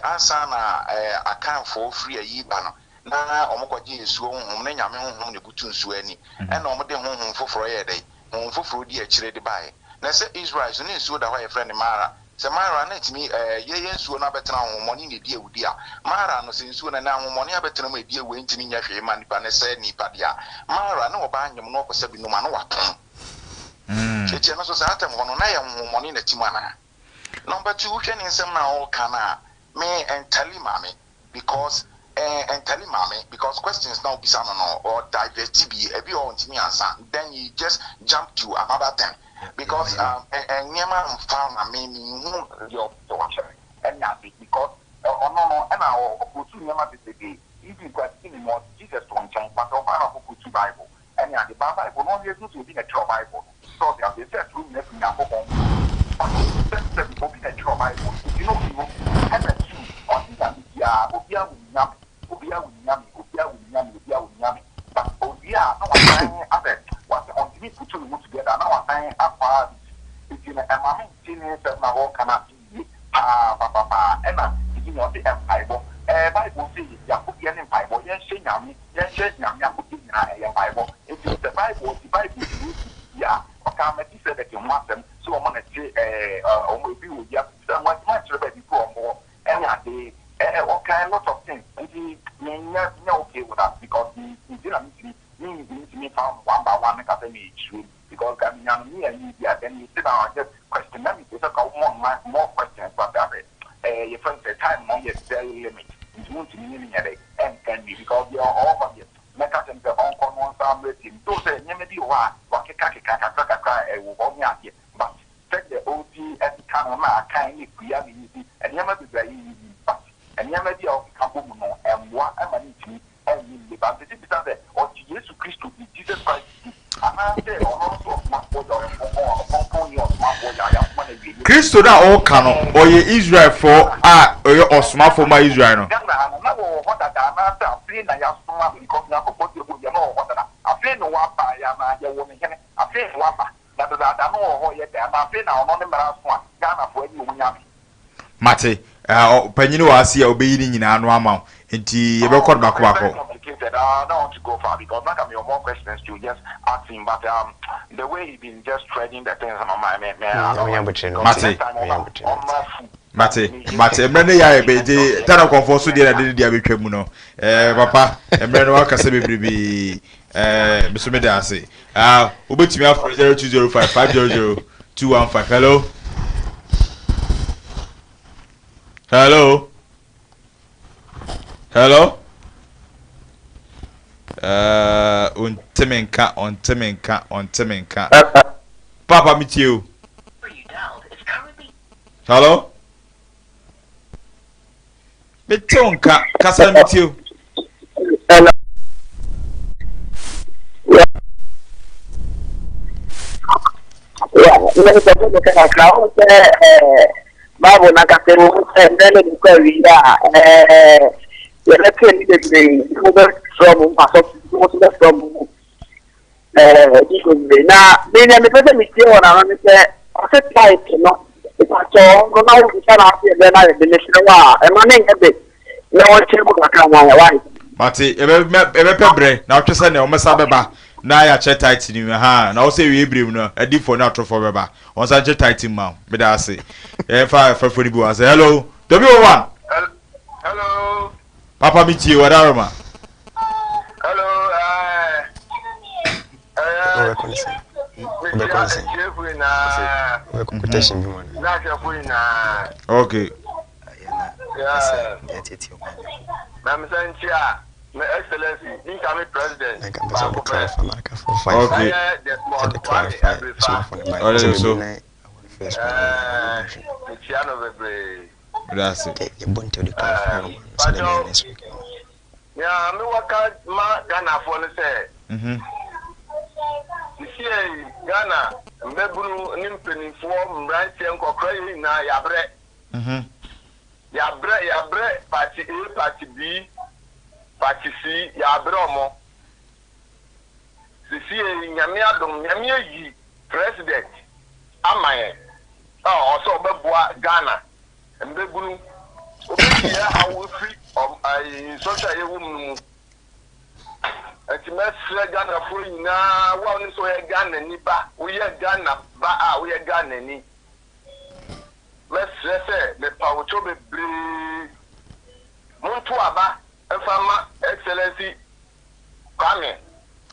ansa na Akanfoɔ firi ayi ba no na wɔn kɔgye nsuo honhom ne Nyame honhom na ebutu nsuo ani ɛna wɔn de honhom foforɔ yɛ dɛ honhom foforɔ di akyire de baeɛ. Na sɛ Israel so ne nsuo da hɔ a yɛfrɛ no Mara. Sɛ Mara na ɛtumi yɛyɛ nsuo no abɛtena honhommɔne na ɛdi awudi a, Mara no sɛ nsuo no na honhommɔne abɛtena mu a ɛdi awu a ɛntumi nyɛ hwee ma nipa no sɛ nipa deɛ a, Mara ne ɔbaa nyem no ɔkɔsa bi nom a na watɔn. Eti ɛno nso saa atɛm hɔ no na yɛ honhommɔne na ɛte mu anaa? Number two, wohwɛ ne nsɛm no a ɔreka no a, me ɛntali ma me because ɛntali ma me because questions na obisa no no or divert bi ebi wɔ ɔntumi ansa, then you just jump to another thing because nneɛma mfa ma me mehu deɛ ɔpɛ ɔkyerɛ ɛne ade because ɔno no ɛna ɔkɔtu nneɛma bebrebe even kɔ atiti ne mu ɔde Jesus to nkyɛn but ɔbaa na ɔkɔkɔtu Bible ɛne ade ba Bible no ɔyɛ sɛ obi na ɛtwerɛ Bible no sɛ ɔde ase sɛ ɛtoro nyina firi Nyankopɔn but sɛ obi na ɛtwerɛ Bible no nti na obi hɔ ɛna tu ɔse Nyame biara obiara wɔ ne Nyame obiara wɔ ne Nyame obiara wɔ ne Nyame obiara wɔ ne Nyame but owie a na wasan asɛ wasɛ ɔntumi put ne ho together na wasan akɔ a bi nti no ɛma me nte ne nsɛm na wɔka no ase yie paa papapaa. Ɛna ebi na ɔse mpaebɔ Bible se yɛakodeɛ ne mpaebɔ yɛnhyɛ Nyame yɛnhyɛ Nyame akodeɛ nyinaa ɛyɛ mpaebɔ nti sɛ Bible ɔte Bible di Yesu di a ɔka Melchizedek ho asɛm sɛ ɔmo na te ɔmo ebi wɔ wiase sɛ wɔntumi ankyerɛ baabi koro ɔmo wɔ ɛne ade ɔka a lot of things nti menyɛ nyɛ okay with that because me nti na mentumi mentumi fa one by one kasa me kyerɛ mu because ka menya no me ayi bi a then you sit down and just question na me sɛ ka more more questions but your friend sɛ time no yɛ very limit nti wontumi ne me nyɛ dɛ ɛnka nwie because deɛ ɔwɔ hɔ deɛ mɛka kyɛm sɛ ɔnkɔ no ɔnsa mmerɛ tie mu so sɛ nneɛma bi wɔ hɔ a wakeka keka kakra kakra ɛwɔ hɔ ne adeɛ but sɛdeɛ ɔdi ɛkeka no na akan ne kua ne yi nneɛma bebree a yɛyi yi but nneɛma bi a ɔkeka bɔ mu no ɛmmoa ɛma ne ntumi ɛnyi nne ba mpɛsɛ bisa sɛ ɔgye Yesu Kristo di, Jesus Christ di, anaasɛ ɔno nso ɔsomafoɔ yɛ ɔkronkron ne ɔsomafoɔ yɛ ayasoma na wie. Kristo no a ɔreka no ɔyɛ Israelfoɔ a ɔyɛ ɔsomafoɔ ma Israel no. Ghana ha no na wɔwɔ hɔ dada anaasɛ afei na yɛasoma no because Nyankopɔn deɛ ɔbɔ wia na ɔwɔ hɔ dada afei na waba yɛ anaa yɛwɔ ne hene afei na waba na dadaada no wɔ hɔ yɛ dɛ anaa afei na ɔno ne mmara so a Ghanafoɔ ani ɔmu nyame. Mate panyini wɔ ase a ɔbɛyi ne nyinaa no ama wo nti yɛbɛkɔ no baako It's baako. very complicated. I don't want to go far because now I have more questions to just ask him. But the way he been just treading the things in my mind, man, man, I don't like it. Because Mate. next time, on my food. Mate mate mmerɛ no yɛ ayɛ bɛ nti tana kɔnfoɔ so deɛ na de ne deɛ abɛtwa mu no papa mmerɛ no wakasa bebrebee meso meda ase. Wobɛtumi afrɛ 0205 500 215. Hello, hello, hello. Ɛɛ, ɔnte me nka, ɔnte me nka, ɔnte me nka. Papa me tie o. Hello? Me te wo nka, kasa na me tie o. Hello. Yeah, me pɛ sɛ meka kakra wo sɛ Bible na kasa mu sɛ ndɛ ne de kɔ awie a yɛbɛte ne bebree mo bɛfrɛ mo mpasɔ mo nso bɛfrɛ mo di bebree na me nea mepɛ sɛ metie wɔ n'ano ne sɛ ɔse type no mepakyɛ no na wobisa no ase ɛbɛ no ayɛ de mesrɛ wo a ɛma ne nyɛ de na wɔnkyerɛ mu kakra ma yɛ wae. Mate, yɛbɛpɛ berɛ na wotwe sɛ nea wɔbɛsan bɛba na yɛakyerɛ tithe no mu, ahaa, na wo sɛ awiei berɛ mu no adiyifoɔ ne atorofoɔ bɛba, wɔnsan nkyerɛ tithe mu ma wo. Meda ase. Yɛmfa afɛfoɔ no bi wɔ ase. Hello, W01. Hello. Papa me tie wadaroma. Hello, ɛɛ. Wobɛkɔ ne sɛn? Wobɛkɔ ne sɛn? Wobɛkɔ quotation bi mu ana? Okay. Okay. Ɔde so. Meda ase. Nea mewɔ ka ma Ghanafoɔ ne sɛ, sisiei Ghana mmabunu ne mpanimfoɔ, mmeranteɛ, nkɔkora yɛn nyinaa yɛabrɛ. Yɛabrɛ, yɛabrɛ party A, party B, party C, yɛabrɛ wɔn. Sisiei Nyame adom, Nyame ayi president ama yɛn a ɔsɛ ɔbɛboa Ghana Mbabunu, obeyi yɛn haw efiri ɔm ayi nsɔhwɛ a yɛwɔ mu no mu. Nti mɛsrɛ Ghanafoɔ nyinaa, wo a wonim sɛ woyɛ Ghanani ba, woyɛ Ghana ba a woyɛ Ghanani, mɛsrɛ sɛ mepa wo kyɛw bebree, monto aba mfa mma Excellency Kwame.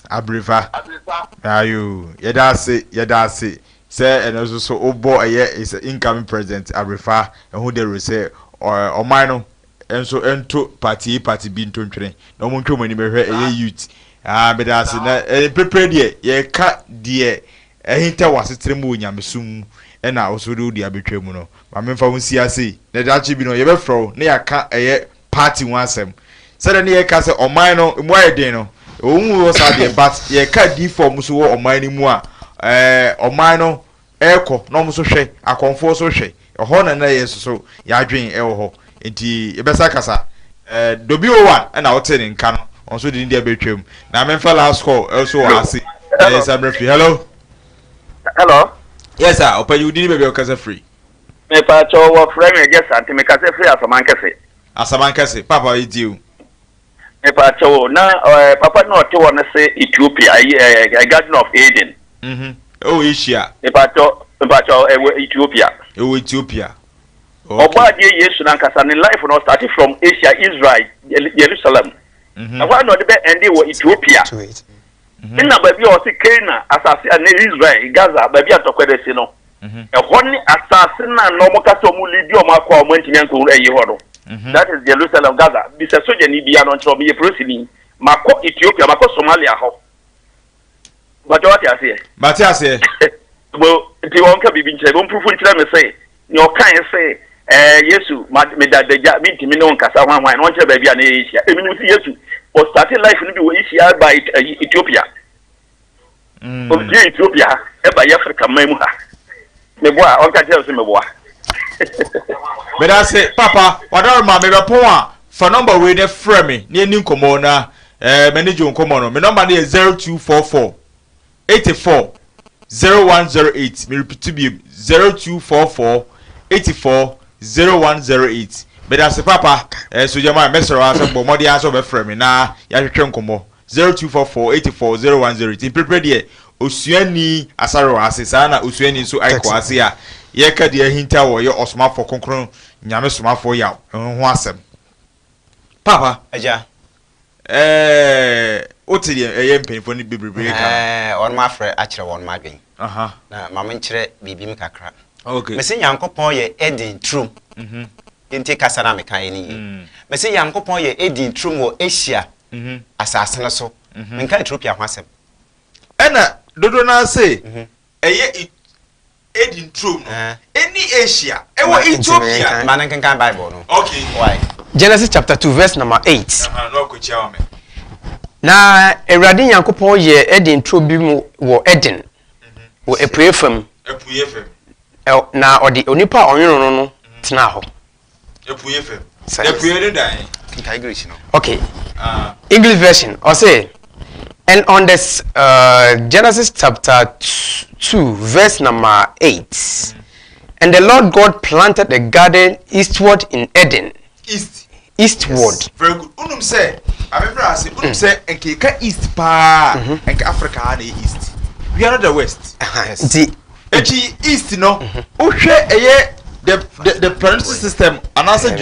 Abirifa. Abirifa. Ayoo yɛda ase yɛda ase sɛ ɛno nso so wobɔ ɛyɛ is incoming president Abirifa ɛho dawuro sɛ ɔman no nso nto party A party B nto ntwene na wɔn ntwa wɔn ani bɛhwɛ ɛyɛ youth ah meda ase na mprepre deɛ yɛka deɛ ɛhinta wɔ asetena mu wɔ nyamesom mu ɛna wo so de wo deɛ abɛtwa mu no ma memfa wo nsi ase yi na daakye bi no yɛbɛfrɛ wo na yɛaka ɛyɛ party ho asɛm. Sɛdeɛ ne yɛka sɛ ɔman no emu ayɛ den no, ɛwɔ mu wɔ saa deɛ but yɛka adiifoɔ a wɔn nso wɔ ɔman no mu a ɛɛ ɔman no ɛrekɔ na wɔn nso hwɛ, akɔmfoɔ nso hwɛ. Ɛhɔ na na yɛn nso so yɛadwen ɛwɔ hɔ. Nti yɛbɛsa kasa. Ɛɛ Dobi Owan ɛna wotee ne nka no, ɔno nso de ne deɛ bɛtwam. Na memfa last call ɛnso wɔ ase na yɛnsa mmerɛ firi. Hello. Hello. Yes sir, ɔpanyin wo din ne baabi a wokasa firi. Mepaakyɛw wɔfrɛ me Agya Sante mekasa firi Asamankɛse. Asamankɛse, papa yɛ tie o. Mepaakyɛw o na eh, papa no ɔte hɔ no se Ethiopia ayi eh, eh, Garden of Eden. Mhm. Ɛwɔ Asia. Mepaakyɛw mepaakyɛw ɛwɔ Ethiopia. Ɛwɔ Ethiopia. Okay. Ɔbɔ adeɛ Yesu nankasa ne life no ɔstarte from Asia, Israel, Jerusalem. Mhm. Ɛhɔ a na ɔde bɛ ɛnde wɔ Ethiopia. Nna baabi a ɔse Canaan asase a ne Israel, Gaza, baabi a ntɔkwa no asi no. Ɛhɔ ne asase no a na wɔka sɛ wɔn lidi wɔn akɔ a wɔn antumi ankɔ ɛyi hɔ no. That is Jerusalem, Gaza. Bisa sogyani bia no nkyerɛ meyɛ polisini. Makɔ Ethiopia, makɔ Somalia hɔ. Bàtɛ wate aseɛ? Mate aseɛ. Bo nti wɔn ka biribi nkyerɛ me, wɔn purufu nkyerɛ me se nea ɔkae se ɛɛ Yesu ma meda adagya mentumi ne wo nkasa hwan hwan na ɔnkyerɛ baabi a na yɛyɛ hyia. Emi nim se Yesu ɔstate life no bi wɔ Asia ba Ethiopia. Ɔpue Ethiopia ha ɛba yɛ Africa man mu ha. Meboa a ɔnka kyerɛ sɛ meboa. Meda ase papa wadaroma mebɛpɔn a fa nɔmba wei na frɛ me na yɛni nkɔmmɔ na eh, m'ani gye wo nkɔmmɔ no. Me nɔmba no yɛ 0244 84 0108 me repeat biom 0244 84 0108 Meda ase papa eh, Sogyama mɛsrɛ wo ara sɛ bɔ mmɔden ara sɛ wobɛfrɛ me na yɛahwehwɛ nkɔmmɔ. 0244 84 010 nti mprepre deɛ osuani asare wɔ ase saa na osuani nso aiko ase a yɛka deɛ ahinta wɔ yɛ ɔsomafoɔ kronkron Nyame somafoɔ yaw ho asɛm papa. Agya. Ɛɛ wote deɛ ɛyɛ mpanyinfoɔ no bebrebe ka no. Ɛɛ wɔnom afrɛ akyerɛ wɔnom adwen. Aha. Na ma menkyerɛ biribi mu kakra. Okay. Mese Nyankopɔn yɛ Eden turom. Mhm. Yɛntie kasa no a mekaeɛ no yie. Mese Nyankopɔn yɛ Eden turom wɔ Asia asase no so. Menka Ethiopia ho asɛm. Ɛna dodoɔ no ara se ɛyɛ Eden turom no, ɛnni Asia, ɛwɔ Ethiopia. Ma no nkenkan Bible no. Okay. Why? Genesis chapter 2 verse number 8. Aha, na wakɔ kyia wa me. Na Awurade Nyankopɔn yɛɛ Eden turo bi mu wɔ Eden, wɔ apueɛ fam. Apueɛ fam. Na ɔde onipa a ɔnwonoo no no tenaa hɔ. Apueɛ fam. Na apueɛ no da he? Kenkan English no. Okay. English version, ɔse, And on the Genesis chapter 2 verse number 8, and the Lord God planted a garden eastward in Eden. East. Eastward. Yes. Very good. Unum sɛ, maame mmerɛ ase, unum sɛ nka yɛka east paa, nka Africa ha na yɛ east. We are not the west. Yes. Nti Eti east no, wohwɛ ɛyɛ the the the planetary system anaasɛ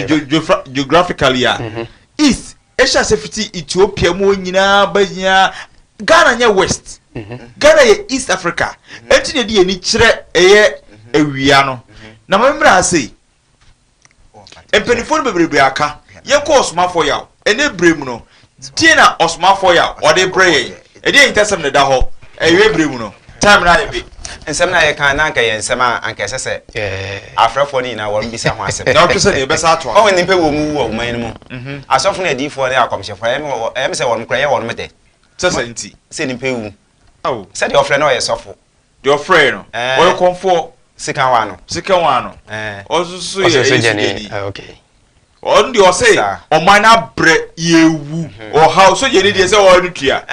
geographically a, east ɛhyɛ ase fiti Ethiopia mu hɔ nyinaa ba nyinaa. Ghana nyɛ west. Ghana yɛ East Africa. Enti na yɛde yɛn ani kyerɛ ɛyɛ awia no. Na maame mmerɛ ase yi, Mpanimfoɔ no bebrebe aka. Yɛnkɔ Ɔsomafoɔ Yaw. Ɛnnɛ berɛ mu no, deɛn na Ɔsomafoɔ Yaw ɔde brɛ yɛn? Ɛdeɛn ahintasɛm na ɛda hɔ ɛwɛ berɛ mu no? Time no ayɛ be. Nsɛm no a yɛka no, na anka ɛyɛ nsɛm a anka ɛsɛ sɛ afrɛfoɔ no nyinaa wɔn bisa ho asɛm. Na wohwɛ sɛ deɛ yɛbɛsa atoa so. Ɔho nnipa wɔ mu wu wɔ ɔman no mu. Asɔfo ne adiyifoɔ ne akɔmhyɛfoɔ, ɛyɛ me sɛ wɔn koraa ɛyɛ wɔn dɛ. Sɛ sɛ nti. Sɛ nnipa wu. Ao. Sɛdeɛ ɔfrɛ no ɔyɛ sɔfo. Deɛ ɔfrɛɛ no, ɔyɛ kɔmfoɔ. Sekan wa no. Sekan wa no. Ɔno nso yɛ ɛyɛ sogyani. Ɔno deɛ ɔse ɔman no abrɛ yɛwu ɔhaw sogyani deɛ sɛ ɔyɛ no tua.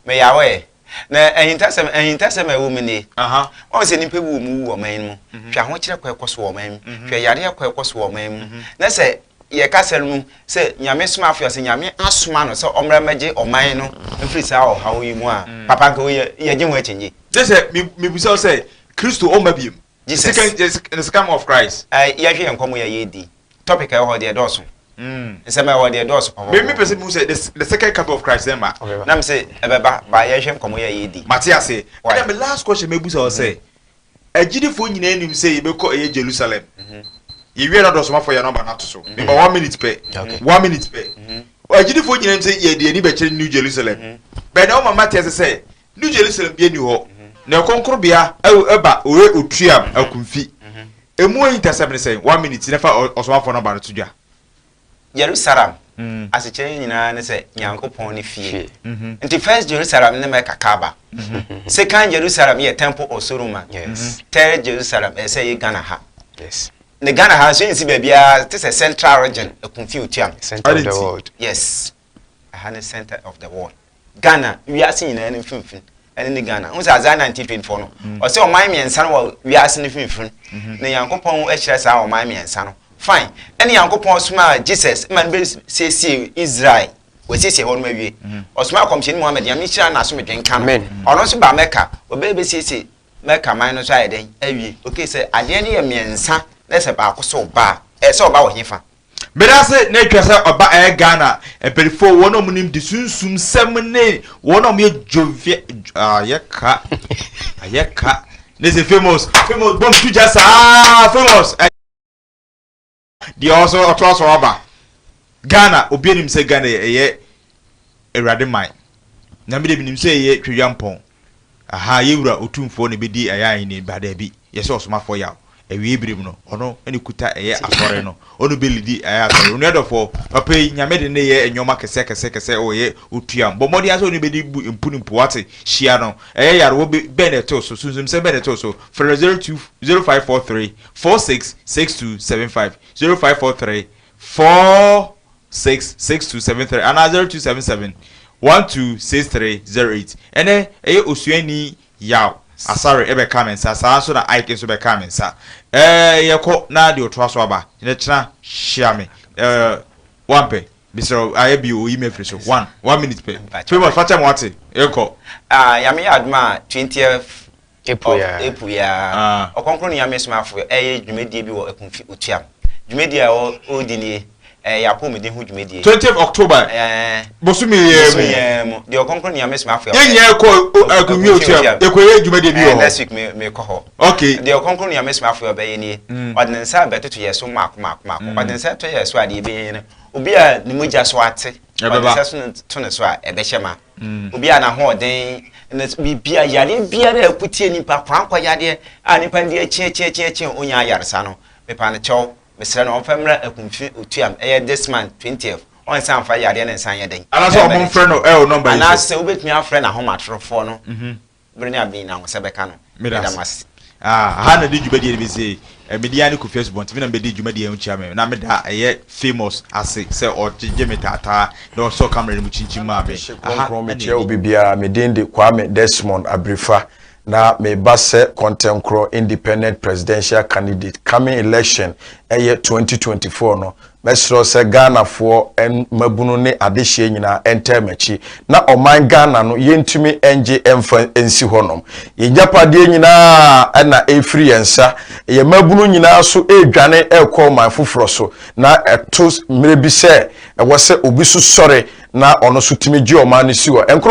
Meyɛ aware. Na ahintasɛm ahintasɛm a ɛwɔ mu nie. Wɔn sɛ nnipa bi wɔ mu wu wɔ ɔman no mu. Hwɛ ahokyerɛ kɔ ɛkɔ so wɔ ɔman mu. Hwɛ yareɛ kɔ ɛkɔ so wɔ ɔman mu. Na sɛ yɛka sɛ no mu sɛ Nyame somafo sɛ Nyame asoma no sɛ ɔmmra mmɛgye ɔman no mfiri saa ɔhaw yi mu a, mm. Papa nka woyɛ yɛgye ho akyinnye. Gye sɛ mebisa wo sɛ Kristo ɔmma biom. Jesus. The second coming of Christ. Yɛhwɛ yɛn nkɔmmɔ yɛ yɛdi. Topic a ɛwɔ hɔ deɛ ɛdɔɔso. Mm. Nsɛm a ɛwɔ deɛ ɛdɔɔso papa. Me mepɛ sɛ mehu sɛ the second coming of Christ ɛmma. Nam sɛ ɛbɛba ba yɛhwɛ nkɔmmɔ yɛ yɛdi. Mate ase. Ɛna me last question mebusa wo sɛ Agyidifoɔ nyinaa nim sɛ yɛbɛkɔ ɛyɛ Jerusalem. Yɛwie na ɔdɔsomafoɔ yɛ nɔmba no ato so. Mema one minute pɛ. One minute pɛ. Agyidifoɔ nyinaa nim sɛ yɛde ani bɛkyerɛ New Jerusalem. Bɛn na woma mate ase sɛ New Jerusalem bi ani hɔ. Na ɛkronkronbea ɛba ɔyɛ otuam akumfi. Emu ahintasɛm ne sɛn? One minute na fa ɔsomafoɔ nɔmba no to dwa. Jerusalem asekyerɛ nyinaa ne sɛ Nyankopɔn ne fie. Nti first Jerusalem ne Mecca Kaaba. Second Jerusalem yɛ Temple of Solomon. Third Jerusalem ɛsɛ sɛ yɛ Ghana ha. Ne Ghana ha nso nsi baabiara te sɛ central region Akumfi Otuam. Center of the world. Yes. Ɛha ne center of the world. Ghana, wiase nyinaa no mfimfini ɛne ne Ghana. Wohu sɛ Isaiah 19:24 no, mm. ɔsɛ ɔman mmiɛnsa no wɔ wiase no mfimfini. Mm-hmm. Na Nyankopɔn ahyira saa ɔman mmiɛnsa no. Fine. Ɛne Nyankopɔn somaa Jesus ma no bɛsiesie Israel. Wɔasiesie hɔ no awie. Mm-hmm. Ɔsomaa kɔmhyɛni Muhammad, Nyame nhyira na asomdwe nka no. Ɔno nso baa Mecca, ɔbɛyɛ bɛsiesie Mecca man no nso ayɛ dɛn awie. Okay, sɛ adeɛ no yɛ mmiɛnsa na sɛ baako so ba a, ɛsɛ ɔba wɔ hefa? Medase na etwa sɛ ɔba ɛyɛ Ghana mpanyinfoɔ wɔn a wɔn nim de sunsum sɛm ne wɔn a wɔn yɛ jovia ayɛ ka ayɛ ka ne sɛ famous famous bɔm tu gya saa famous deɛ ɔsɔ ɔtoa so aba Ghana obi anim sɛ Ghana ɛyɛ awurade man na mi de mi nim sɛ ɛyɛ twedwa mpɔn. Ahaa yɛ wura otumfoɔ na ɛbɛdi ɛyɛ ahennie ba daabi yɛsɛ ɔsomafoɔ yaw awiei bere mu no ɔno na ɛkuta ɛyɛ asɔre no ɔno bɛ lidi ɛyɛ asɔre onua dɔfoɔ papa yi nyame de ne yɛ nnoɔma kɛsɛ kɛsɛ kɛsɛ wɔ yɛ otuam bɔ mmɔden ara sɛ ɔne bɛdi bu mpu ne mpu wate hyia no ɛyɛ yarewɔ bɛ bɛn na ɛtoo so sunsumsɛm bɛn na ɛtoo so frɛ no 02 0543 46 62 75 0543 4 6 6 2 7 3 anaa 0 2 7 7 1 2 6 3 0 8 Ɛnnɛ ɛyɛ osuani Yaw Asare bɛkaa me nsa saa nso na Ike nso bɛkaa me nsa Ɛɛ yɛkɔ na deɛ ɔtoa so aba na kyena hyia me ɛɛ wampɛ mesrɛ wo ayɛ bio oyi me afiri so one one minute pɛ Famous fa kyɛ me wate yɛnkɔ. Ah Nyame yɛ adom a 20th April of yi ara. April yi ara, Ɔkrɔnkrɔnyi Nyame Somafo reyɛ dwumadie bi wɔ Ekumfi Otuam. Dwumadie a ɔredi nie. Ɛyɛ apɔmuden ho dwumadie. 20th October. Ɛɛ. Bosome yɛ Bosome mu. Yɛ mu deɛ, Ɔkɔnkɔn Nyame Somafo. Yɛn nyinaa kɔ Akumfi Otuam, yɛkɔyɛ dwumadie bi wɔ hɔ. Next week me kɔ hɔ. Deɛ Ɔkɔnkɔn Nyame Somafo ɔbɛyɛ nie: ɔde ne nsa bɛtoto yɛ so maako maako maako. Ɔde ne nsa to yɛ so a, deɛ ɛbɛyɛ no, obi a ne mogya so ate, ɔde Ɛbɛba. ne nsa so to ne so a, ɛbɛhyɛ ma obi a n'ahoɔden ne bibia, yadeɛ biara a ɛkutie nipa korankɔ, yadeɛ a nipa de akyiakyiakyiakyi onya ayaresa no, mepa no kyɛw, mesrɛ no, ɔmfa mmra Akumfi Otuam. Ɛyɛ this month 20th. Ɔnsa mfa yadeɛ ne nsa nyɛ den. Anaasɛ ɔmo mfrɛ no ɛwɔ number yi so. Anaasɛ wobɛtumi afrɛ n'ahomatorofoɔ no bere ne abɛn na ahosɛ bɛka no. Meda Meda ase. mo ase. Ah, ha na di dwumadie no bi se media ne Kofi Asubɔnten, mi na mebɛdi dwumadie ho kyia me na meda ɛyɛ famous ase sɛ ɔgyegye me taataa na ɔsɔ camera no mu kyinkyim maa me. Aha. Kronkron. Ɛna Mekyia ɛdi. Obi biara, me din de Kwame Desmond Abrifa na meba sɛ Kɔntɛnkorɔ independent presidential candidate coming election, ɛyɛ 2024 no. Mɛsrɛ sɛ Ghanafoɔ mmabunu ne adehyeɛ nyinaa ɛntɛ m'akyi na ɔman Ghana no yɛntumi ɛngye ɛmfa nsi hɔnom. Yɛn gyapadeɛ nyinaa ɛna ɛfiri yɛn nsa, yɛn mmabunu nyinaa so ɛredwane ɛrekɔ ɔman foforɔ so, na ɛto mmerɛ bi sɛ ɛwɔ sɛ obi so sɔre na ɔno so tumi gye ɔman no si hɔ. Nkrumah.